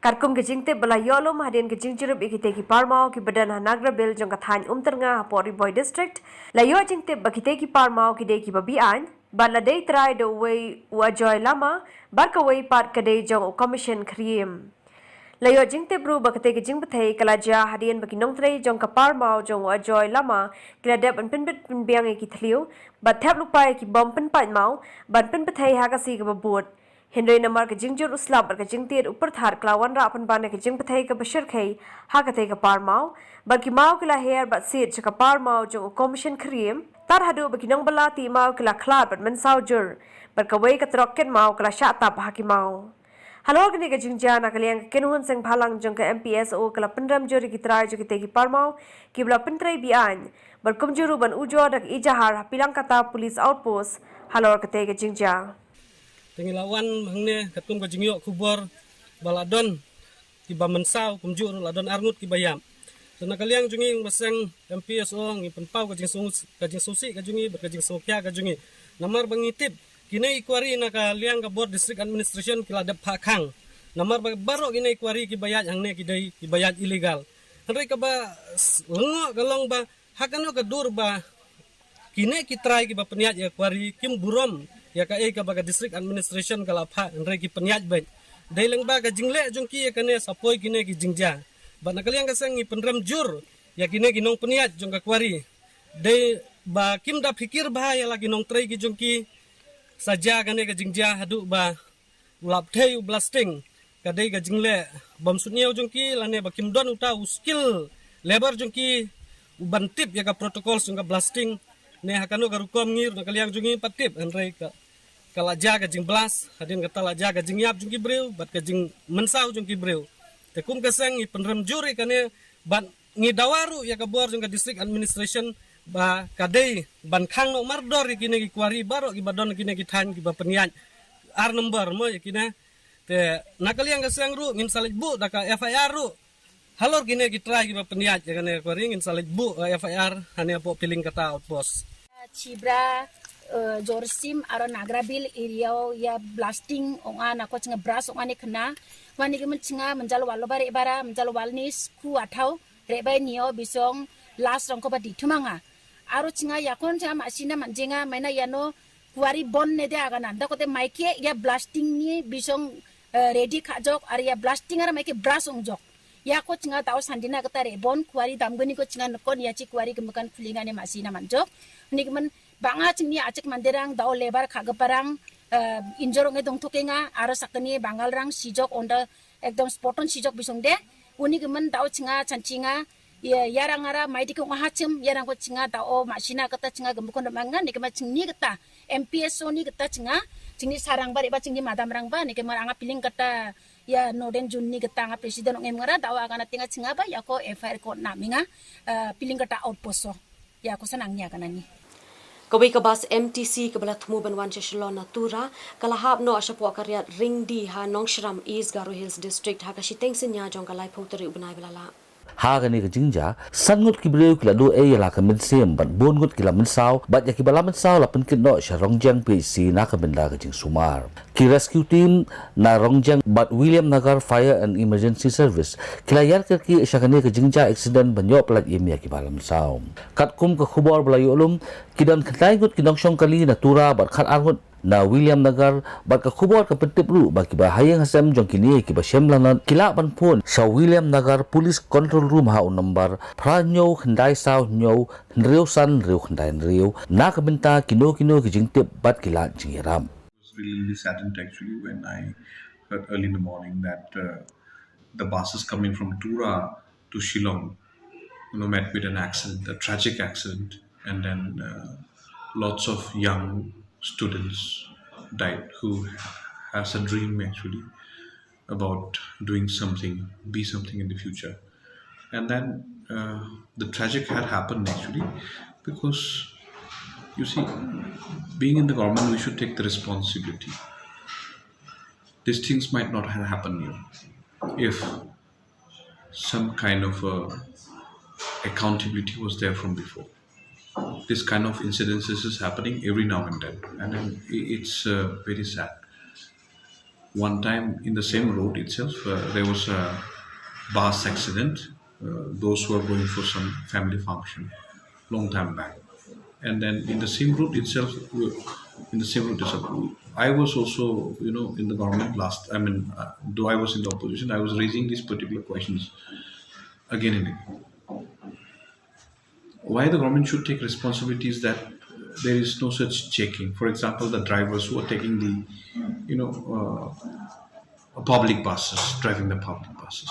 Katkum ka jingtip ba la ïoh lum hadien ka jingjurip ïa kitei ki parmaw kiba don ha Nagra Bill jong ka thaiñ Umtyrnga hapoh Ri Bhoi District, la ïoh jingtip ba kitei ki parmaw ki dei kiba be-aiñ bad la dei trai da uwei u Ajoy Lama bad kawei pat ka dei jong u Commission Khriem. La ïoh jingtip ruh ba katei ka jingbthei ka la jia hadien ba ki nongtrei jong ka parmaw jong u Ajoy Lama ki la dep ban pynbit pynbiang ïa ki thliew bad thep lypa ïa ki bom pynpait maw ban pynbthei ha ka sngi kaba bud. Hynrei namar ka jingjur u slap bad ka jingtied u pyrthat ka la wanrah pynban ïa ka jingbthei kaba shyrkhei ha katei ka parmaw, bad ki maw ki la her bad sied sha ka parmaw jong u Commission Khriem, tad haduh ba ki nongbylla tih maw ki la khlad bad mynsaw jur, bad kawei ka trok kit maw ka la shah tap ha ki maw. Halor kane ka jingjia, na ka liang ka kynhun seng bhalang jong ka M P S O ka la pynrem jur ïa ki trai jong kitei ki parmaw kiba la pyntrei beaiñ bad kumjuh ruh ban ujor da ka ejahar ha Pilangkata Police Outpost halor katei ka jingjia. Te ngi la wan hangne katkum ka jingïoh khubor ba la don kiba mynsaw, kumjuh ruh la don arngut kiba ïap. Te na ka liang jong ngi, ba seng M P S O, ngi pynpaw ka jingsngewsih, ka jingsngewsih ka jong ngi bad ka jingsngewkhia ka jong ngi. Namar ba ngi tip kine ki kwari na ka liang ka bor District Administration ki la dep phah khang. Namar ba baroh kine ki kwari kiba ïaid hangne ki dei kiba ïaid illegal. Hynrei kaba s-, lyngngoh ka long ba ha kano ka dur ba kine ki trai kiba pynïaid ïa ka kwari kim burom ïa kaei kaba ka District Administration ka la phah, hynrei ki pynïaid beit. Dei lyngba ka jingleh jong ki ïa kane sa poi kine ki jingjia. Bad na ka liang ka seng ngi pynrem jur ïa kine ki nongpynïaid jong ka kwari. Dei ba kim da phikir bha ïa la ki nongtrei ki jong ki, sa jia kane ka jingjia haduh ba u la pthei u blasting. Ka dei ka jingleh bym suidñiew jong ki lane ba kim don uta u skilled labour jong ki u ban tip ïa ka protocols jong ka blasting. Ne ha kano ka rukom ngi ruh na ka liang jong ngi pat tip, hynrei ka, ka la jia ka jingblast, hadien kata la jia ka jingïap jong ki briew bad ka jingmynsaw jong ki briew. Te kum ka seng ngi pynrem jur ïa kane bad ngi dawa ruh ïa ka bor jong ka District Administration ba ka dei ban khang noh mardor ïa kine ki kwari baroh kiba don kine ki thaiñ kiba pynïaid ar number mo ïa kine. Te na ka liang ka seng ruh ngin sa leit buh da ka F I R ruh halor kine ki trai kiba pynïaid ïa kane ka kwari, ngin sa leit buh, eh, F I R hangne hapoh Pilangkata Outpost. Chibra, eh, Jorsim aro Nagrabil area ïa blasting ong a na ko chnga bras ong a ne khna. Wani ki men chnga menjal walo bare bara menjal walnis ku athau re bai nio bisong las rong ko ba di thumanga. Aro chnga yakon chnga masina manjinga maina yano kuari bon ne de agana. Da kote maike ïa blasting ni bisong, eh, ready kha jok ar ïa blasting ar maike bras ong jok. Ïa ko chnga tao sandina kata re bon kuari damgani ko chnga nokon ïa chi kuari kemakan kulinga ne masina manjok. Ni kemen banga chingni achik manderang dao lebar kha geparang, eh, injor nge dong thukenga aro sakni bangal rang sijok onda ekdom spoton sijok bisong de. Uni kemen dao chnga chanchinga ïa, ïa rang ara mai dikung aha chim ïa rang ko chnga dao masina kata chnga gembukon manga ni kema chingni kata M P S O ni kata chnga chingni sarang ba re ba chingni madam rang ba ni kema anga Pilangkata ïa Noden Jun ni kata nga president ong em ngara dao agana tinga chnga ba ïa ko F I R ko na minga, eh, Pilangkata outpost so. Ïa ko sanang ïa kana ni. Kawei ka bas M T C kaba la thmu ban wan sha Shillong na Tura ka la hap noh shapoh ka riat Ringdi ha Nongshram, East Garo Hills District ha ka shiteng synñia jong ka laiphew tarik u bnai ba la lah. Ha kane ka jingjia, san ngut ki briew ki la duh ei ïa la ka mynsiem bad bun ngut ki la mynsaw bad ïa kiba la mynsaw la pynkit noh sha Rongjeng P H C na ka bynta ka jingsumar. Ki rescue team na Rongjeng bad Williamnagar Fire and Emergency Service ki la ïar kyrkieh sha kane ka jingjia accident ban ïoh pyllait im ïa kiba la mynsaw. Katkum ka khubor ba la ïoh lum, ki don khyndai ngut ki nongshong kali na Tura bad khatar ngut na Williamnagar, bad ka khubor ka pyntip ruh ba kiba ha ïing ha sem jong kine kiba shem lanot ki lah ban phone sha Williamnagar Police Control Room ha u number phra hynñiew khyndai saw hynñiew hynriew san hynriew khyndai hynriew na ka bynta kino kino ki jingtip bad ki lad jingïarap. Really saddened actually when I heard early in the morning that, uh, the buses coming from Tura to Shillong, you know, met with an accident, a tragic accident, and then, uh, lots of young students died who has a dream actually about doing something, be something in the future. And then, uh, the tragic had happened actually because, you see, being in the government, we should take the responsibility. These things might not have happened, you know, if some kind of, uh, accountability was there from before. This kind of incidences is happening every now and then, and then i-, it's, uh, very sad. One time in the same road itself, uh, there was a bus accident. Uh, those who were going for some family function long time back. And then in the same road itself, uh, in the same road itself, I was also, you know, in the government last, I mean, uh, though I was in the opposition, I was raising these particular questions again and again. Why the government should take responsibility is that there is no such checking. For example, the drivers who are taking the, you know, uh, public buses, driving the public buses.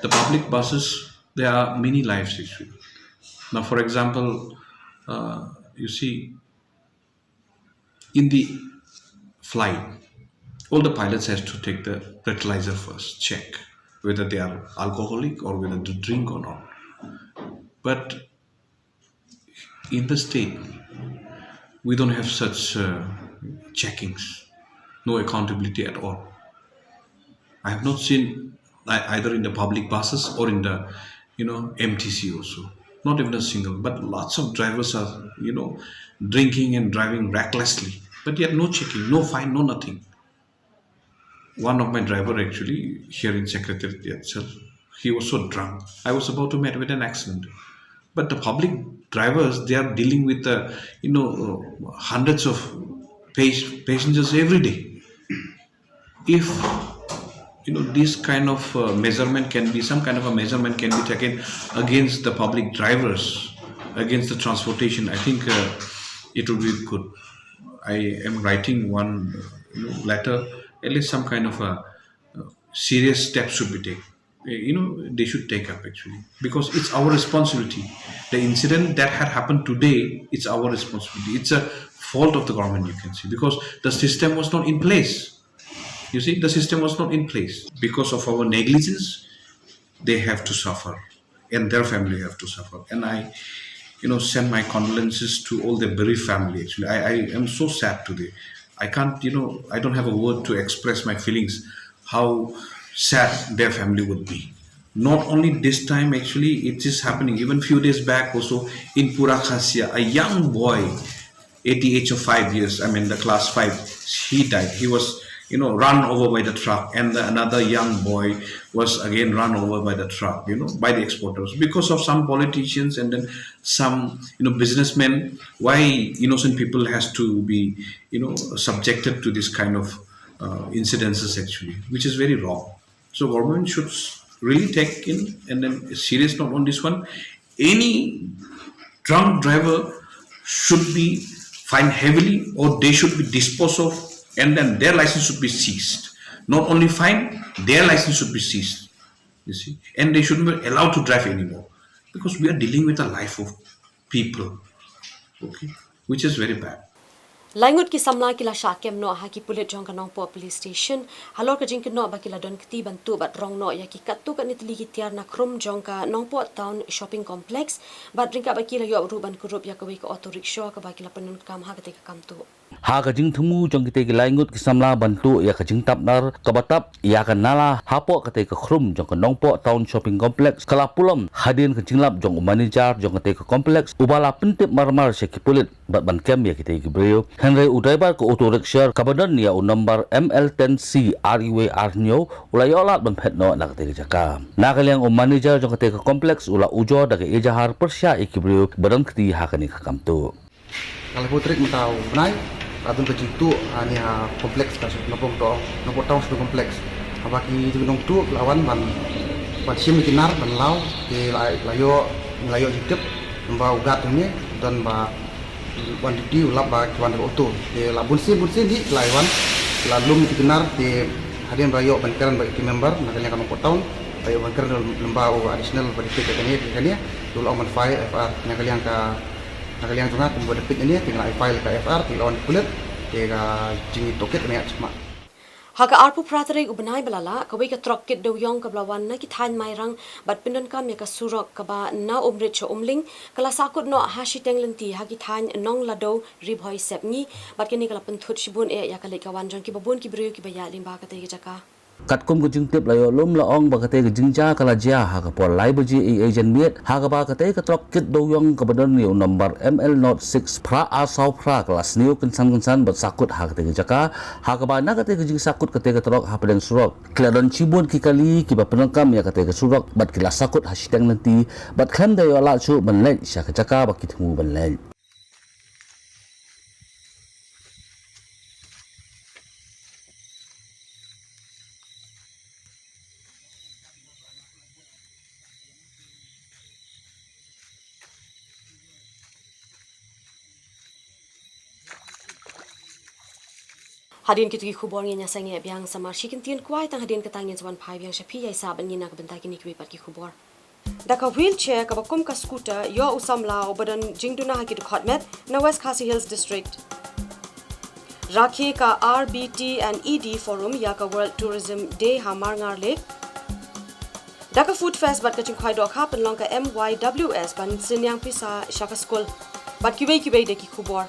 The public buses, there are many lives issue. Now, for example, uh, you see, in the flight, All the pilots has to take the breathalyzer first, check whether they are alcoholic or whether they drink or not. But in the state, we don't have such uh, checkings, no accountability at all. I have not seen ei- either in the public buses or in the, you know, M T C also. Not even a single, but lots of drivers are, you know, drinking and driving recklessly. But yet no checking, no fine, no nothing. One of my driver actually here in Secretariat itself, he was so drunk. I was about to meet with an accident. But the public drivers, they are dealing with the, you know, uh, hundreds of pas- passengers every day. If, you know, this kind of uh, measurement can be, some kind of a measurement can be taken against the public drivers, against the transportation, I think uh, it would be good. I am writing one, you know, letter. At least some kind of a uh, serious steps should be taken. Uh, you know, they should take up actually, because it's our responsibility. The incident that had happened today, it's our responsibility. It's a fault of the government, you can see, because the system was not in place. You see, the system was not in place. Because of our negligence, they have to suffer, and their family have to suffer. And I, you know, send my condolences to all the bereaved family. Actually, I, I am so sad today. I can't, you know, I don't have a word to express my feelings, how sad their family would be. Not only this time, actually, it is happening. Even few days back also, in Pura Khasia, a young boy at the age of five years, I mean, the class five, he died. He was, you know, run over by the truck, and the, another young boy was again run over by the truck, you know, by the exporters, because of some politicians and then some, you know, businessmen. Why innocent people has to be, you know, subjected to this kind of uh, incidences actually, which is very wrong. So government should really take in and then serious note on this one. Any drunk driver should be fined heavily, or they should be disposed of, and then their license should be seized. Not only fined, their license should be seized. You see, and they shouldn't be allowed to drive anymore, because we are dealing with the life of people, okay, which is very bad. Lai ngut ki samla ki la shah kem noh ha ki pulit jong ka Nongpoh Police Station halor ka jingkynnoh ba ki la don kti ban tuh bad rong noh ïa ki katto katne tylli ki tiar na khrum jong ka Nongpoh Town Shopping Complex, bad ryngkat bad ki la ïoh ruh ban kurup ïa kawei ka auto rickshaw kaba ki la pyndonkam ha katei ka kam tuh. Ha ka jingthmu jong kitei ki lai ngut ki samla ban tuh ïa ka jingtap nar kaba tap ïa ka nala hapoh katei ka khrum jong ka Nongpoh Town Shopping Complex, ka la pulom hadien ka jinglap jong u manager jong katei ka complex, uba la pyntip marmar sha ki pulit bad ban kem ïa kitei ki briew. Hynrei u driver ka auto rickshaw kaba don ïa u nombar M L ten C R U A R hynñiew u la ïoh lad ban phet noh na katei ka jaka. Na ka liang u manager jong katei ka complex u la ujor da ka ejahar pyrshah ïa ki briew ba don kti ha kane ka kam tuh. Ka laiphew tarik mynta u bnai, la don ka jingtuh ha ne ha complex ka Nongpoh Town, Nongpoh Town Shopping Complex. Haba ki jingdong tuh ki la wan ban, ban shim ïa ki nar ban law, te la, la ïoh, la ïoh jingtip, ba u guard ne don ba wan duty u lap ba ki wan da ka auto. Te la bun sien bun sien hi ki la wan, ki la lum ïa ki nar, te hadien ba ïoh ban kren bad ki member na ka liang ka Nongpoh Town, la ïoh ban kren lem bad u additional ba dei ka ne ka ne, u la ong ban file F I R na ka liang ka Na ka liang jong nga kumba da peit ïa ne, te nga la file ka F I R, te la wan pulit, te ka jingïatohkit ka ïa shim. Ha ka arphew phra tarik u bnai ba la lah, kawei ka trok kit dewïong kaba la wan na ki thaiñ Mairang bad pyndonkam ïa ka surok kaba na Umrit sha Umling, ka la sahkut noh ha shiteng lynti ha ki thaiñ Nonglado, Ri Bhoi Sepngi, bad kane ka la pynthut shibun eh ïa ka leit ka wan jong kiba bun ki briew kiba ïaid lyngba katei ka jaka. Katkum ka jingtip la ïoh lum la ong ba katei ka jingjia ka la jia ha ka por lai baje eiei janmiet, ha kaba katei ka trok kit dewïong kaba don ïa u nombar M L nought six phra ar saw phra ka la sniew kynsan kynsan bad sahkut ha katei ka jaka, ha kaba na katei ka jingsahkut katei ka trok hapdeng surok ki la don shibun ki kali kiba pyndonkam ïa katei ka surok bad ki la sahkut ha shiteng lynti bad khlem da ïoh lad shuh ban leit sha ka jaka ba ki thmu ban leit. Hadien kito ki khubor ngin ïa sangeh biang samar shi kyntien kwai, tang hadien kata ngin sa wan phai biang sha phi ïa i sah ban ngin na ka bynta kine kiwei pat ki khubor. Da ka wheelchair kaba kum ka scooter ïoh u samla uba don jingduna ha ki dkhot met na West Khasi Hills District. Rakhe ka R B T and E D Forum ïa ka World Tourism Day ha Marngar Lake. Da ka Food Fest bad ka jingkhwai dohkha pynlong ka M Y W S ban synñiang pisa sha ka skul. Bad kiwei kiwei de ki khubor.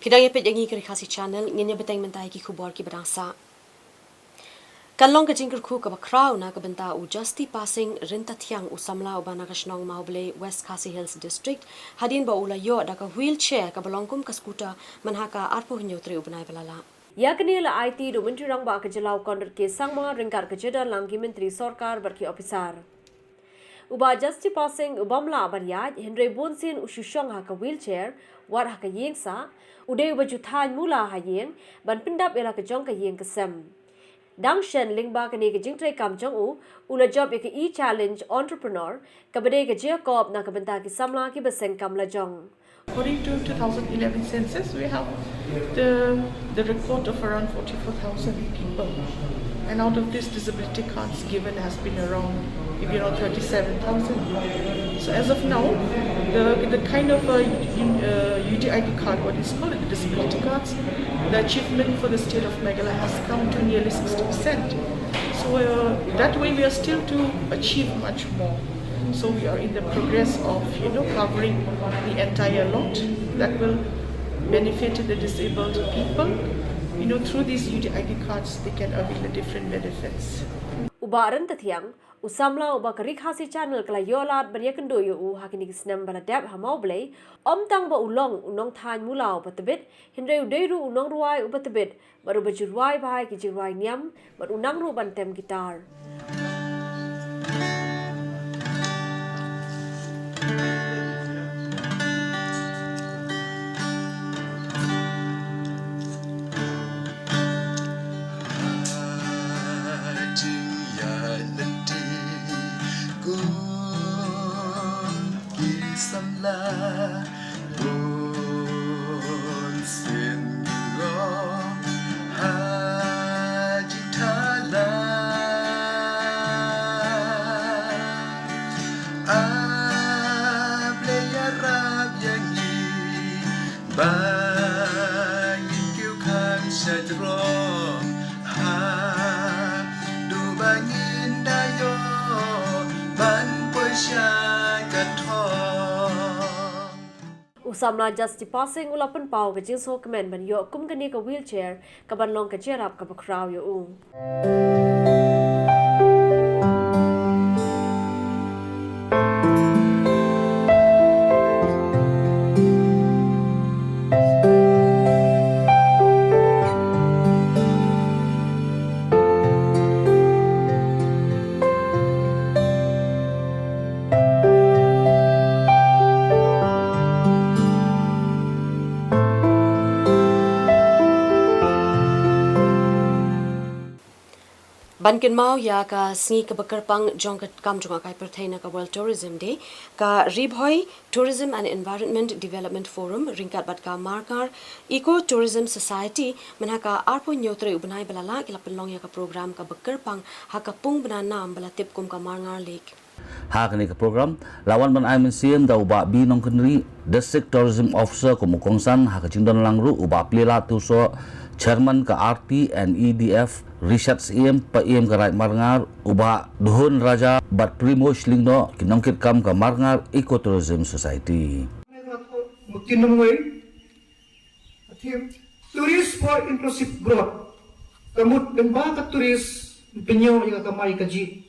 Phi dang ïa peit ïa ngi ka Ri Khasi Channel, ngin ïa bteng mynta ïa ki khubor kiba dang sah. Kan long ka jingkyrkhu kaba khraw na ka bynta u Justy Pasing Ryntathiang, u samla uba na ka shnong Mawblei, West Khasi Hills District, hadien ba u la ïoh da ka wheelchair kaba long kum ka scooter mynha ka arphew hynñiew tarik u bnai ba la lah. Ïa kane la aiti da u Myntri Rangbah ka jylla u Conrad K Sangma ryngkat ka jingdon lang ki myntri sorkar bad ki ophisar. U Bah Justy Pasing u bym lah ban ïaid, hynrei bunsien u shu shong ha ka wheelchair, wat ha ka ïing sah, u dei uba ju thaiñ mula ha ïing, ban pyndap ïa la ka jong ka ïing ka sem. Dang shen lyngba kane ka jingtrei kam jong u, u la jop ïa ka e-Challenge Entrepreneur, kaba dei ka jingïakob na ka bynta ki samla kiba seng kam lajong. According to two thousand eleven census, we have the, the record of around forty-four thousand people. And out of this, disability cards given has been around, maybe around thirty-seven thousand. So as of now, the, the kind of uh, un, uh, U D I D card, what is called the disability cards, the achievement for the state of Meghalaya has come to nearly sixty percent. So uh, that way we are still to achieve much more. So we are in the progress of, you know, covering the entire lot that will benefit the disabled people. You know, through these U D I D cards, they can avail the different benefits. U Bah Ryntathiang, u samla uba ka Ri Khasi Channel ka la ïoh lad ban ïakynduh ïa u ha kine ki snem ba la dep ha Mawblei, ym tang ba u long u nongthaiñ mula uba tbit, hynrei u dei ruh u nongrwai uba tbit, bad uba ju rwai bha ïa ki jingrwai niam, bad u nang ruh ban tem guitar. Ki samla bun sien ngi ngong ha jingthala. A Blei ïarap ïa ngi ba ngin kiew khang sha jrong. Haduh ba ngin da ïoh ban poi sha ka thong. U samla Justy Pasing u la pynpaw ka jingsngewkmen ban ïoh kum kane ka wheelchair kaban long ka jingïarap kaba khraw ïa u. Ban kynmaw ïa ka sngi kaba kyrpang jong ka kam jong ka kai pyrthei na ka World Tourism Day, ka Ri Bhoi Tourism and Environment Development Forum ryngkat bad ka Marngar Eco Tourism Society mynha ka arphew hynñiew tarik u bnai ba la lah ki la pynlong ïa ka program kaba kyrpang ha ka pung bna nam ba la tip kum ka Marngar Lake. Ha kane ka program la wan ban ai mynsiem da u Bah B Nongkynrih, District Tourism Officer, kum u kongsan ha ka jingdon lang ruh u Bah Pliela Tiewsoh, Chairman ka R T and E D F, Richard Syiem, Paiem ka Raid Marngar, u Bah Dhuhun Raja bad Primoz Lyngdoh, ki nongkitkam ka Marngar Ecotourism Society. Tourist for inclusive growth. Ka mut lyngba ka tourist, pynïoh ïa ka kamai kajih.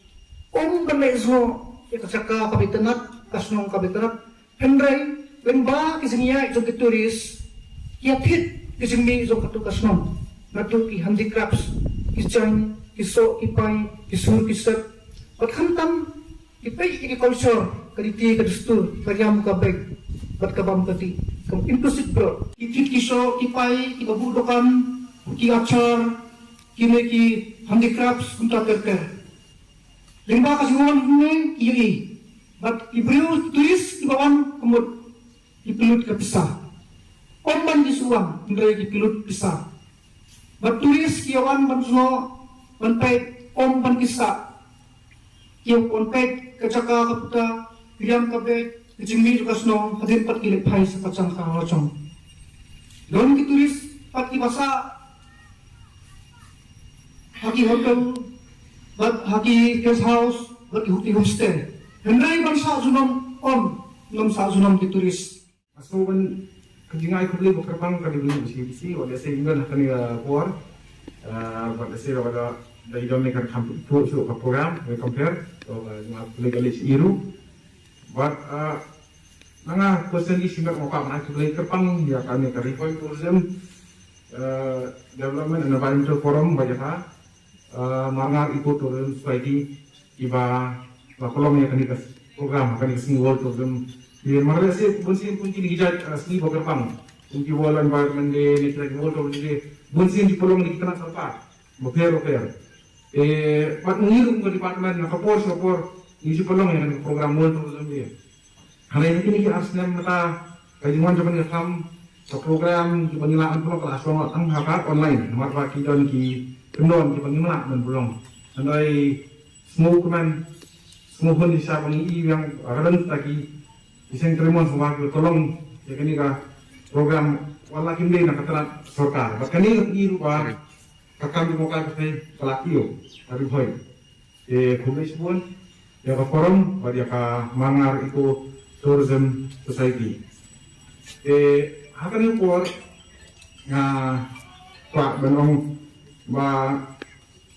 Ym ban leh sngew ïa ka jaka kaba itynnad, ka shnong kaba itynnad. Hynrei lyngba ki jingïaid jong ki tourist, ki ïa thied ki jingmih jong katu ka shnong. Natu ki handicrafts, ki jaiñ, ki soh, ki pai, ki sur, ki sep. Bad khamtam ki peit ïa ki culture, ka riti ka dustur, ka riam ka beit bad ka bam ka dih. Ka inclusive growth. Ki thied ki soh, ki pai, kiba buh dukan, ki achar, kine ki handicrafts, kumta ter ter. Lyngba ka jingwan hangne ki ïohi. Bad ki briew tourist kiba wan ka mut ki pynlut ka pisa. Ym ban ki shu wan, hynrei ki pynlut pisa. Bad tourist ki ïa wan ban shu, ban peit, ym ban ki sah. Ki ïa wan peit ka jaka ka puta, ka riam ka beit, ka jingmih jong ka shnong, hadien pat ki leit phai sa ka jaka ka la jong. Don ki tourist pat kiba sah ha ki hotel, bad ha ki guest house, bad ki homestay. Hynrei ban sah junom, ym, ym sah junom ki tourist. Nga sngewbha ban, ka jingai khublei ba kyrpang ka dei ba ngi ba C B C, wat lehse ym don ha kane ka por. Ah, wat lehse wat da, da i don ne kan kham pynphuh shuh ka program, we compare. So, ah, nga khublei ka lehse i ruh. But, ah, na nga personally shisha nga kwah ban ai khublei kyrpang ïa kane ka Ri Bhoi Tourism, ah, Development and Environmental Forum, ba ïa ka, ah, Marngar Eco Tourism Society, kiba, ba pynlong ïa kane ka program, kane ka sngi World Tourism. Ïa, mareh seh, bun sien kum kine ki jait, ah, sngi ba kyrpang. Kum ki World Environment Day, ne kine ki World Tourism Day. Bun sien ki pynlong ïa ki tnat sorkar bapher bapher. Eh, bad ngi ruh kum ka department, na ka por sha ka por, ngi ju pynlong ïa kane ka program World Tourism Day. Hynrei ha kine ki ar snem mynta, ka jingwan jong kane ka kam, ka program kiba ngi lah ban pynlong ka la shong tang ha ka online, namar ba ki don ki kyndon kiba ngim lah ban pynlong. Hynrei sngewkmen, sngewhun shisha ba ngi i biang, ah, ka don kita ki, ki seng trei mon sngewbha kiba pynlong ïa kane ka program, wat la kim dei na ka tnat sorkar. Bad kane ka i ruh ba ka kam jong ka pyrthei ka la ïoh, ka Ri Bhoi. Te khublei shibun ïa ka forum bad ïa ka Marngar Eco Tourism Society. Te ha kane ka por nga kwah ban ong ba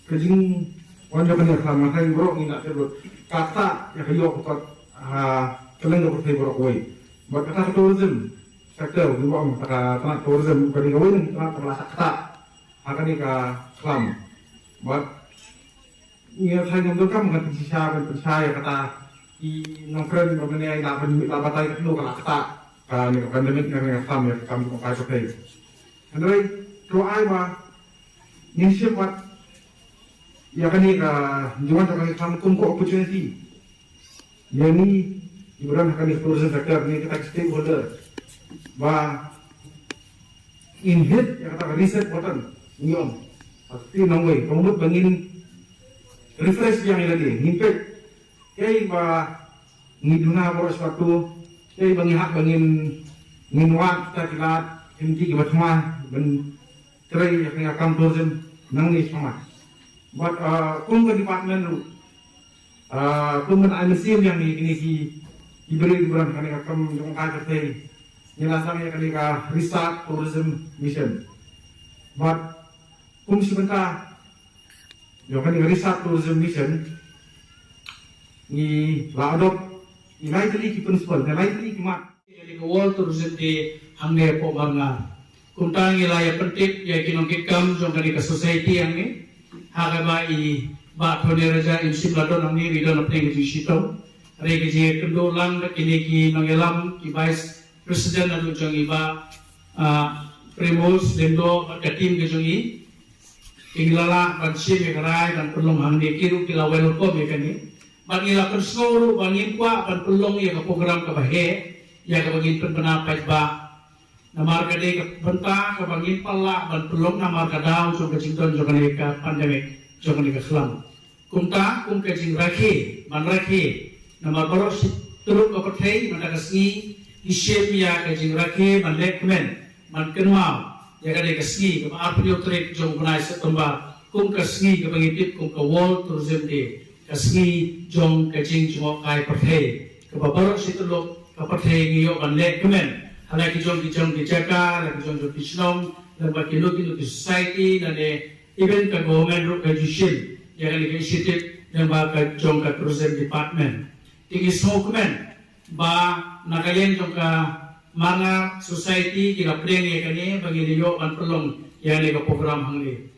ka jingwan jong kane ka khlam, nga tharai baroh ngi la tip lut, ka ktah ïa ka ïoh ka kot ha kylleng ka pyrthei baroh kawei. Bad kata ka tourism sector, ngi ba ong kata ka tnat tourism ka dei kawei na ki tnat kaba la shah ktah ha kane ka khlam. Bad ngi tharai ngam donkam ban pynshisha, ban pynshisha ïa kata, ki nongkren ba mynne la ban, la batai katno ka la ktah kane ka pandemic, kane ka khlam, ïa ka kam jong ka pyrthei. Hynrei to ai ba ngin shim pat ïa kane ka jingwan jong kane ka khlam kum ka opportunity ïa ngi kiba don ha kane ka tourism sector, ngi kita ki stakeholder, ba ngin hit ïa kata ka reset button, ngi ong. Te nangwei, ka mut ba ngin refresh biang ïa lade, ngin peit kaei ba ngi duna baroh shi katta, kaei ba ngi hap ba ngin, ngin wad kita ki lad, ki lynti kiba thymmai ban trei ïa kane ka kam tourism nangne shakhmat. Bad, ah, kum ka department ruh, ah, kum ban ai mynsiem ïa ngi kine ki, ki briew ki briew kane ka kam jong ka pyrthei, ngi la sdang ïa kane ka Reset Tourism Mission. Bad kum shi bynta jong kane ka Reset Tourism Mission, ngi la adopt ïa lai tylli ki principle, ïa lai tylli ki mat. Kane ka World Tourism Day hangne hapoh Marngar. Kumta ngi la ïa pyntip ïa ki nongkitkam jong kane ka society hangne. Ha kaba i Bah Thone Raja, i mynsiem la don hangne, i don hapdeng ka jingshitom. Hynrei ka jingïakynduh lang bad kine ki nongïalam, ki vice president naduh jong i Bah, ah, Primoz Lyngdoh bad ka team ka jong i. Ki la lah ban shim ïa ka rai ban pynlong hangne, ki ruh ki la welcome ïa kane. Bad ngi la pynsngew ruh ba ngim kwah ban pynlong ïa ka program kaba heh, ïa kaba ngin pynbna paidbah. Namar ka dei ka bynta kaba ngim pat lah ban pynlong namar ka daw jong ka jingdon jong kane ka pandemic, jong kane ka khlam. Kumta, kum ka jingrakhe, ban rakhe Namar baroh shi tyllup ka pyrthei mynta ka sngi ki shim ïa ka jingrakhe ban leh kmen ban kynmaw ïa kane ka sngi kaba arphew tarik jong u bnai September kum ka sngi kaba ngi tip kum ka World Tourism Day, ka sngi jong ka jingjngohkai pyrthei kaba baroh shi tyllup ka pyrthei ngi ïoh ban leh kmen ha la ki jong ki jong ki jaka, la ki jong jong ki shnong, lem bad ki lok ki lok ki society lane even ka government ruh ka ju shim ïa kane ka initiative lem bad ka jong ka tourism department. Te ngi sngewkmen ba na ka liang jong ka Marngar Society ki la pdiang ïa kane ba ngi la ïoh ban pynlong ïa kane ka program hangne.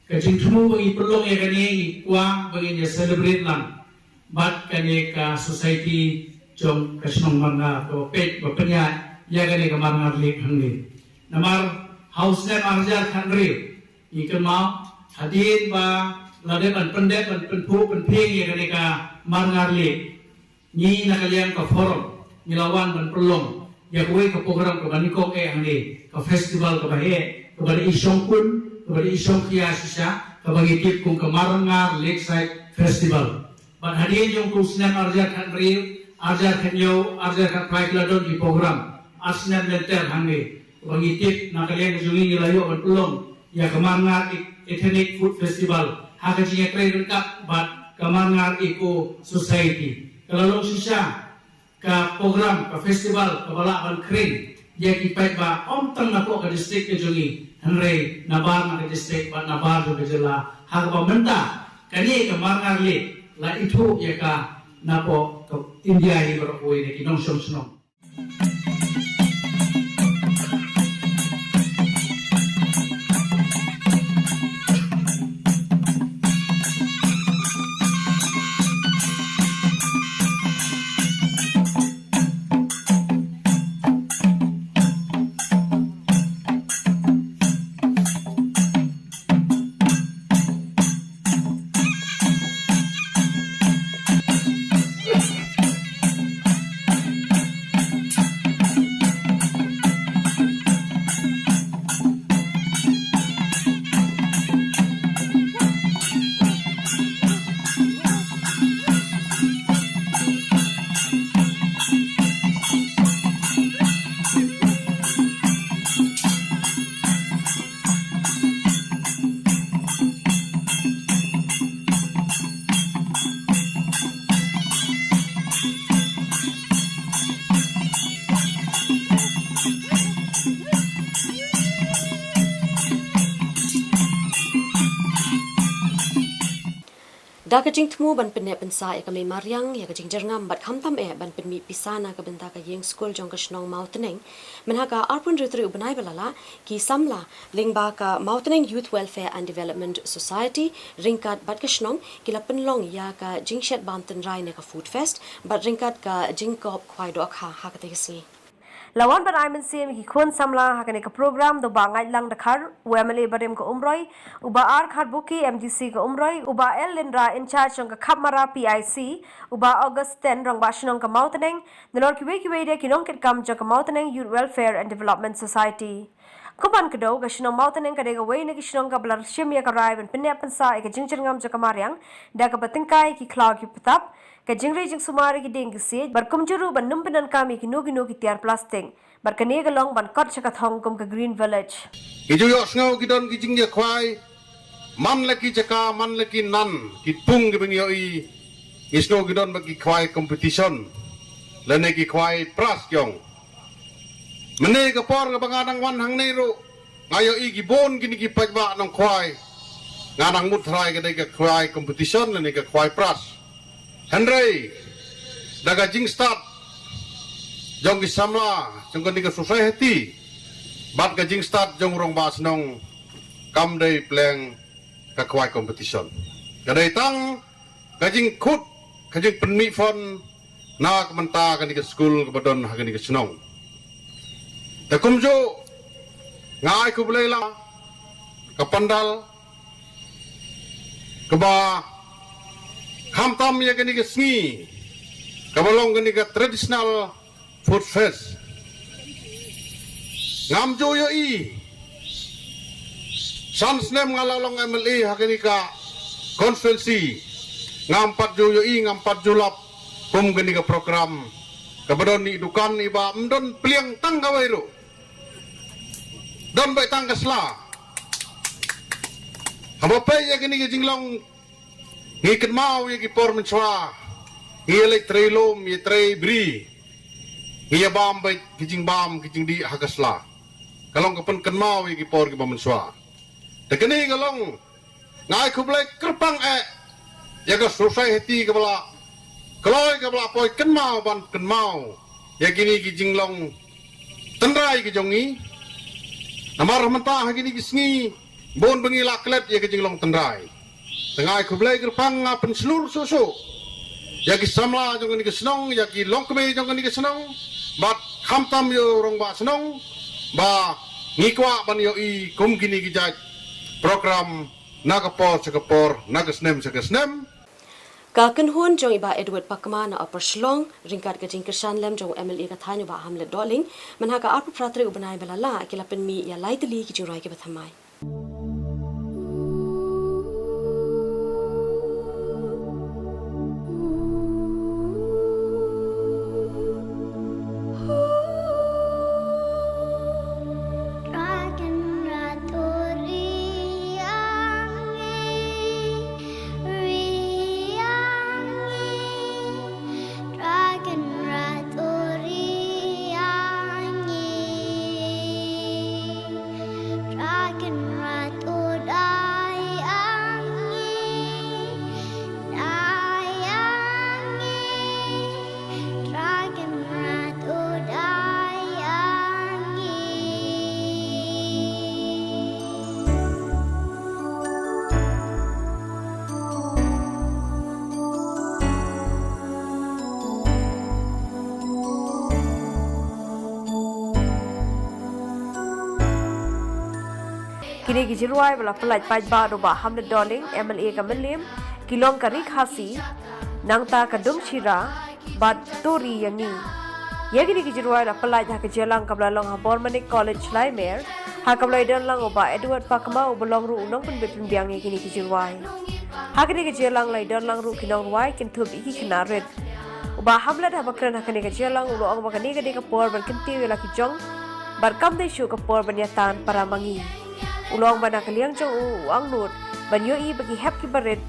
Ka jingthmu ba ngi pynlong ïa kane ngi kwah ba ngin ïa celebrate lang bad kane ka society jong ka shnong Marngar kaba peit ba pynïaid ïa kane ka Marngar Lake hangne. Namar ha u snem ar hajar khathynriew ngi kynmaw hadien ba la dep ban pyndep ban pynphuh pynphieng ïa kane ka Marngar Lake, ngi na ka liang ka forum ngi la wan ban pynlong ïa kawei ka program kaba nyngkong eh hangne, ka festival kaba heh kaba dei i shongkun kaba dei i shongkhia shisha kaba ngi tip kum ka Marngar Lakeside Festival. Bad hadien jong ka u snem ar hajar khathynriew, ar hajar khathynñiew, ar hajar khatphra ki la don ki program ar snem lynter hangne. Ba ngi tip na ka liang jong ngi ngi la ïoh ban pynlong ïa ka Marngar Ethnic Food Festival ha ka jingïatrei ryngkat bad ka Marngar Eco Society. Ka la long shisha ka program ka festival kaba lah ban khring ïa ki paidbah ym tang na poh ka district ka jong ngi hynrei nabar na ka district bad nabar jong ka jylla ha kaba mynta kane ka Marngar Lake la ithuh ïa ka na poh ka India hi baroh kawei na ki nongshong shnong. Da ka jingthmu ban pynneh pynsah ïa ka mei mariang, ïa ka jingjyrngam bad khamtam eh ban pynmih pisa na ka bynta ka ïing skul jong ka shnong Mawtneng, mynha ka arphew hynriew tarik u bnai ba la lah, ki samla lyngba ka Mawtneng Youth Welfare and Development Society ryngkat bad ka shnong ki la pynlong ïa ka jingshet bam tynrai ne ka food fest bad ryngkat ka jingkop khwai dohkha ha katei ka sngi. La wan ban ai mynsiem ïa ki khun samla ha kane ka program da u Bah Ngaitlang Dkhar, u M L A barim ka Umroi, u Bah R Kharbuki, M D C ka Umroi, u Bah L Lyngdoh, in charge jong ka Khapmara P I C, u Bah August Ten, rangbah shnong ka Mawtneng, nalor kiwei kiwei de ki nongkitkam jong ka Mawtneng Youth Welfare and Development Society. Kum ban kdew, ka shnong Mawtneng ka dei kawei na ki shnong kaba la shim ïa ka rai ban pynneh pynsah ïa ka jingjyrngam jong ka mariang da kaba tyngkai ïa ki khlaw ki btap, ka jingri jingsumar ïa ki dieng ki siej bad kumjuh ruh ban nym pyndonkam ïa kino kino ki tiar plastik. Bad kane ka long ban kot sha ka thong kum ka Green Village. Ngi ju ïohsngew ki don ki jingïakhwai man la ki jaka, man la ki nan, ki pung kiba ngi ïohi, ngi sngew ki don bad ki khwai competition lane ki khwai prize ki ong. Mynne ka por kaba nga dang wan hangne ruh nga ïohi ki bun kine ki paidbah nongkhwai. Nga dang mut tharai ka dei ka khwai competition lane ka khwai prize. Hynrei da ka jingstad jong ki samla jong kane ka society bad ka jingstad jong u rangbah shnong, kam dei pleng ka khwai competition. Ka dei tang ka jingkhut, ka jingpynmih fund na ka bynta kane ka skul kaba don ha kane ka shnong. Te kumjuh nga ai khublei lang ka pandal kaba khamtam ïa kane ka sngi kaba long kane ka traditional food fest. Ngam ju ïohi, san snem nga la long M L A ha kane ka constituency, ngam pat ju ïohi, ngam pat ju lap Kum kane ka program kaba don i dukan iba ym don pliang tang kawei ruh. Don beit tang ka sla. Haba peit ïa kane ka jinglong ngi kynmaw ïa ki por mynshuwa. Ngi ïa leit trei lum, ïa trei bri. Ngi ïa bam beit ki jingbam ki jingdih ha ka sla. Ka long ka pynkynmaw ïa ki por kiba mynshuwa. Te kane ka long nga ai khublei kyrpang eh ïa ka society kaba la kloi kaba la poi kynmaw ban kynmaw ïa kine ki jinglong tynrai ki jong ngi. Namar mynta ha kine ki sngi bun ba ngi la klet ïa ki jinglong tynrai. Te nga ai khublei kyrpang, nga pynshlur shuh shuh ïa ki samla jong kane ka shnong, ïa ki longkmie jong kane ka shnong, bad khamtam ïa u rangbah shnong ba ngi kwah ban ïohi kum kine ki jait program na ka por sha ka por, na ka snem sha ka snem. Ka kynhun jong i Bah Edward Pakma na Upper Shillong, ryngkat ka jingkyrshan lem jong u M L A ka thaiñ u Bah Hamlet Dohling, mynha ka arphew phra tarik u bnai ba la lah, ki la pynmih ïa lai tylli ki jingrwai kiba thymmai. Kine ki jingrwai ba la pyllait paidbah da u Bah Hamlet Dohling, M L A ka Mylliem, ki long ka Ri Khasi, nangta ka Dum Shira, bad To Ri Ïa Ngi. Ïa kine ki jingrwai la pyllait ha ka jingïalang kaba la long ha Bormanik College Laimer, ha kaba la ïadon lang u Bah Edward Pakma uba long ruh u nongpynbit pynbiang ïa kine ki jingrwai. Ha kane ka jingïalang la ïadon lang ruh ki nongrwai kynthup ïa ki khynnah rit. U Bah Hamlet haba kren ha kane ka jingïalang u la ong ba kane ka dei ka por ban kyntiew ïa la ki jong, bad kam dei shuh ka por ban ïa tan para ma ngi. U la ong ba na ka liang jong u, u angnud ban ïohi ba ki hep kiba rit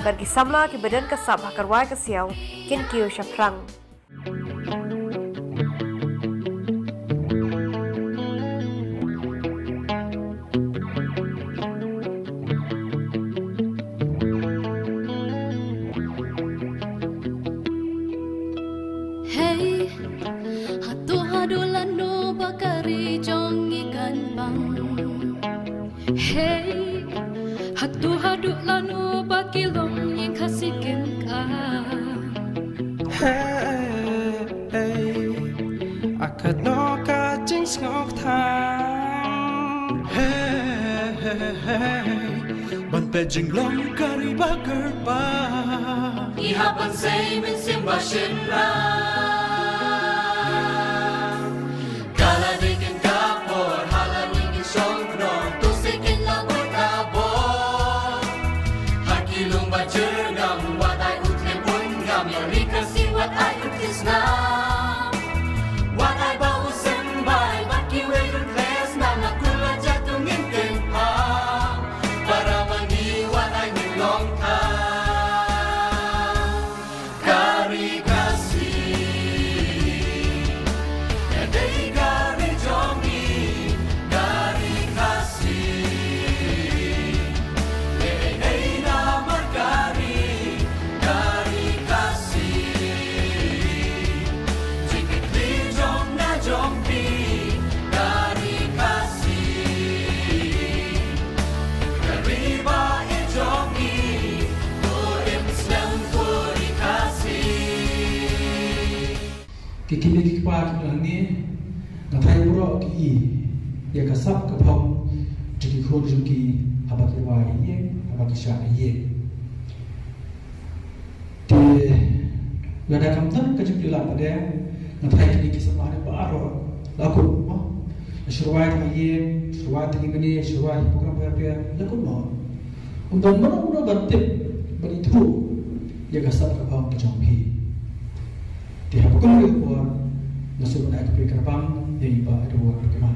bad ki samla kiba don ka sap ha ka rwai ka siaw kin kiew shaphrang. Hei, hato haduh lano ba ka ri jong ngi kan bang? Hei, hato haduh lano ba ki longïing Khasi kin kah? Hei, hei, a katno ka jingsngewthuh. Hei, hei, hei, ban peit jinglong ka ri ba kyrpang. Ngi hap ban sei mynsiem ba shynrang. Ka la dei kein ka por, ha la dei kein shong khnong, to sei kein la bor ka bor. Ha ki lum ba jyrngam, wat ai u thliew bun ngam, ïa ri Khasi wat ai u thliew snam. Wat ai ba u symbai, bad kiwei ruh thliew snam, na kular jait to ngin kynpham. Para ma ngi wat ai ngin long tang. Ka ri Khasi ka dei ka ri jong ngi, ka ri Khasi. Leh ei ei namar ka ri, ka ri Khasi. Jingkitkhlieh jong nga jong phi, ka ri Khasi. Ka ri ba ïeit jong ngi, to im slem ko ri Khasi. Ki kmie ki kpa ki nongïalam, nga tharai baroh ki i ïa ka sap ka phong jong ki khun jong ki haba ki rwai ïing, haba ki shah ïing. Te lada kam don ka jingpyllait pat, nga tharai kine ki samla baroh la kut mo. Shu rwai tang ïing, shu rwai tang ïing mane, shu rwai program pher pher, la kut mo. Ym don mano mano ban tip, ban ithuh ïa ka sap ka phong ka jong phi. Ïa ka kum ka por nga shu ban ai ka pyrkhat kyrpang ïa i Bah Edward Rukima.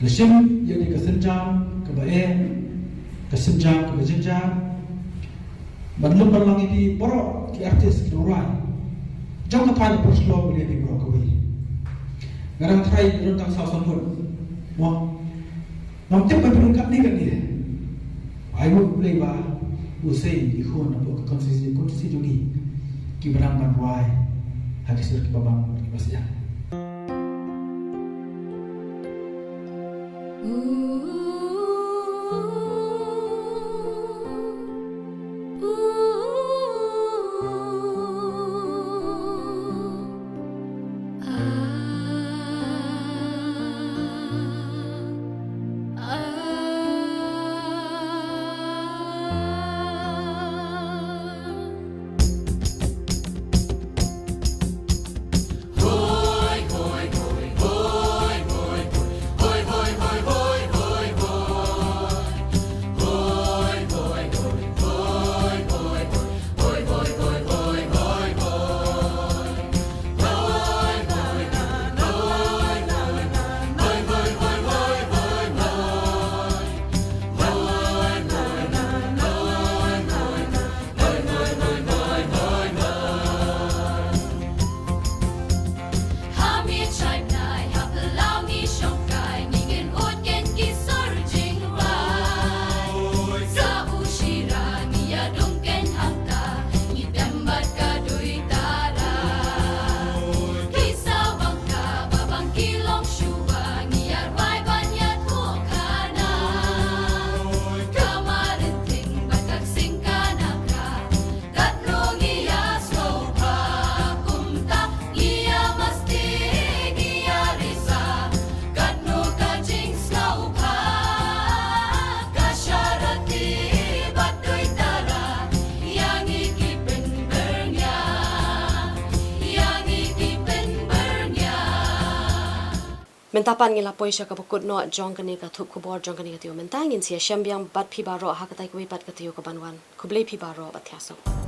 La shim ïa ka sienjam kaba eh, ka sienjam kaba jynjar, ban lum ban lang ïa ki baroh ki artist ki nongrwai jong ka thaiñ Upper Shillong bad ïa ki baroh kawei. Nga dang tharai don tang saw san ngut. Mo, ngam tip ba phi don katne katne. Ai nguh U Blei ba u sei i khun hapoh ka constituency, constituency jong ngi kiba dang ban rwai ha ki sur kiba bang bad kiba syiar. Mynta pat ngi la poi sha kaba kut noh jong kane ka thup khubor jong kane ka taïew mynta, ngin sa ïashem biang bad phi baroh ha katai kawei pat ka taïew kaban wan. Khublei phi baroh bad thiah suk.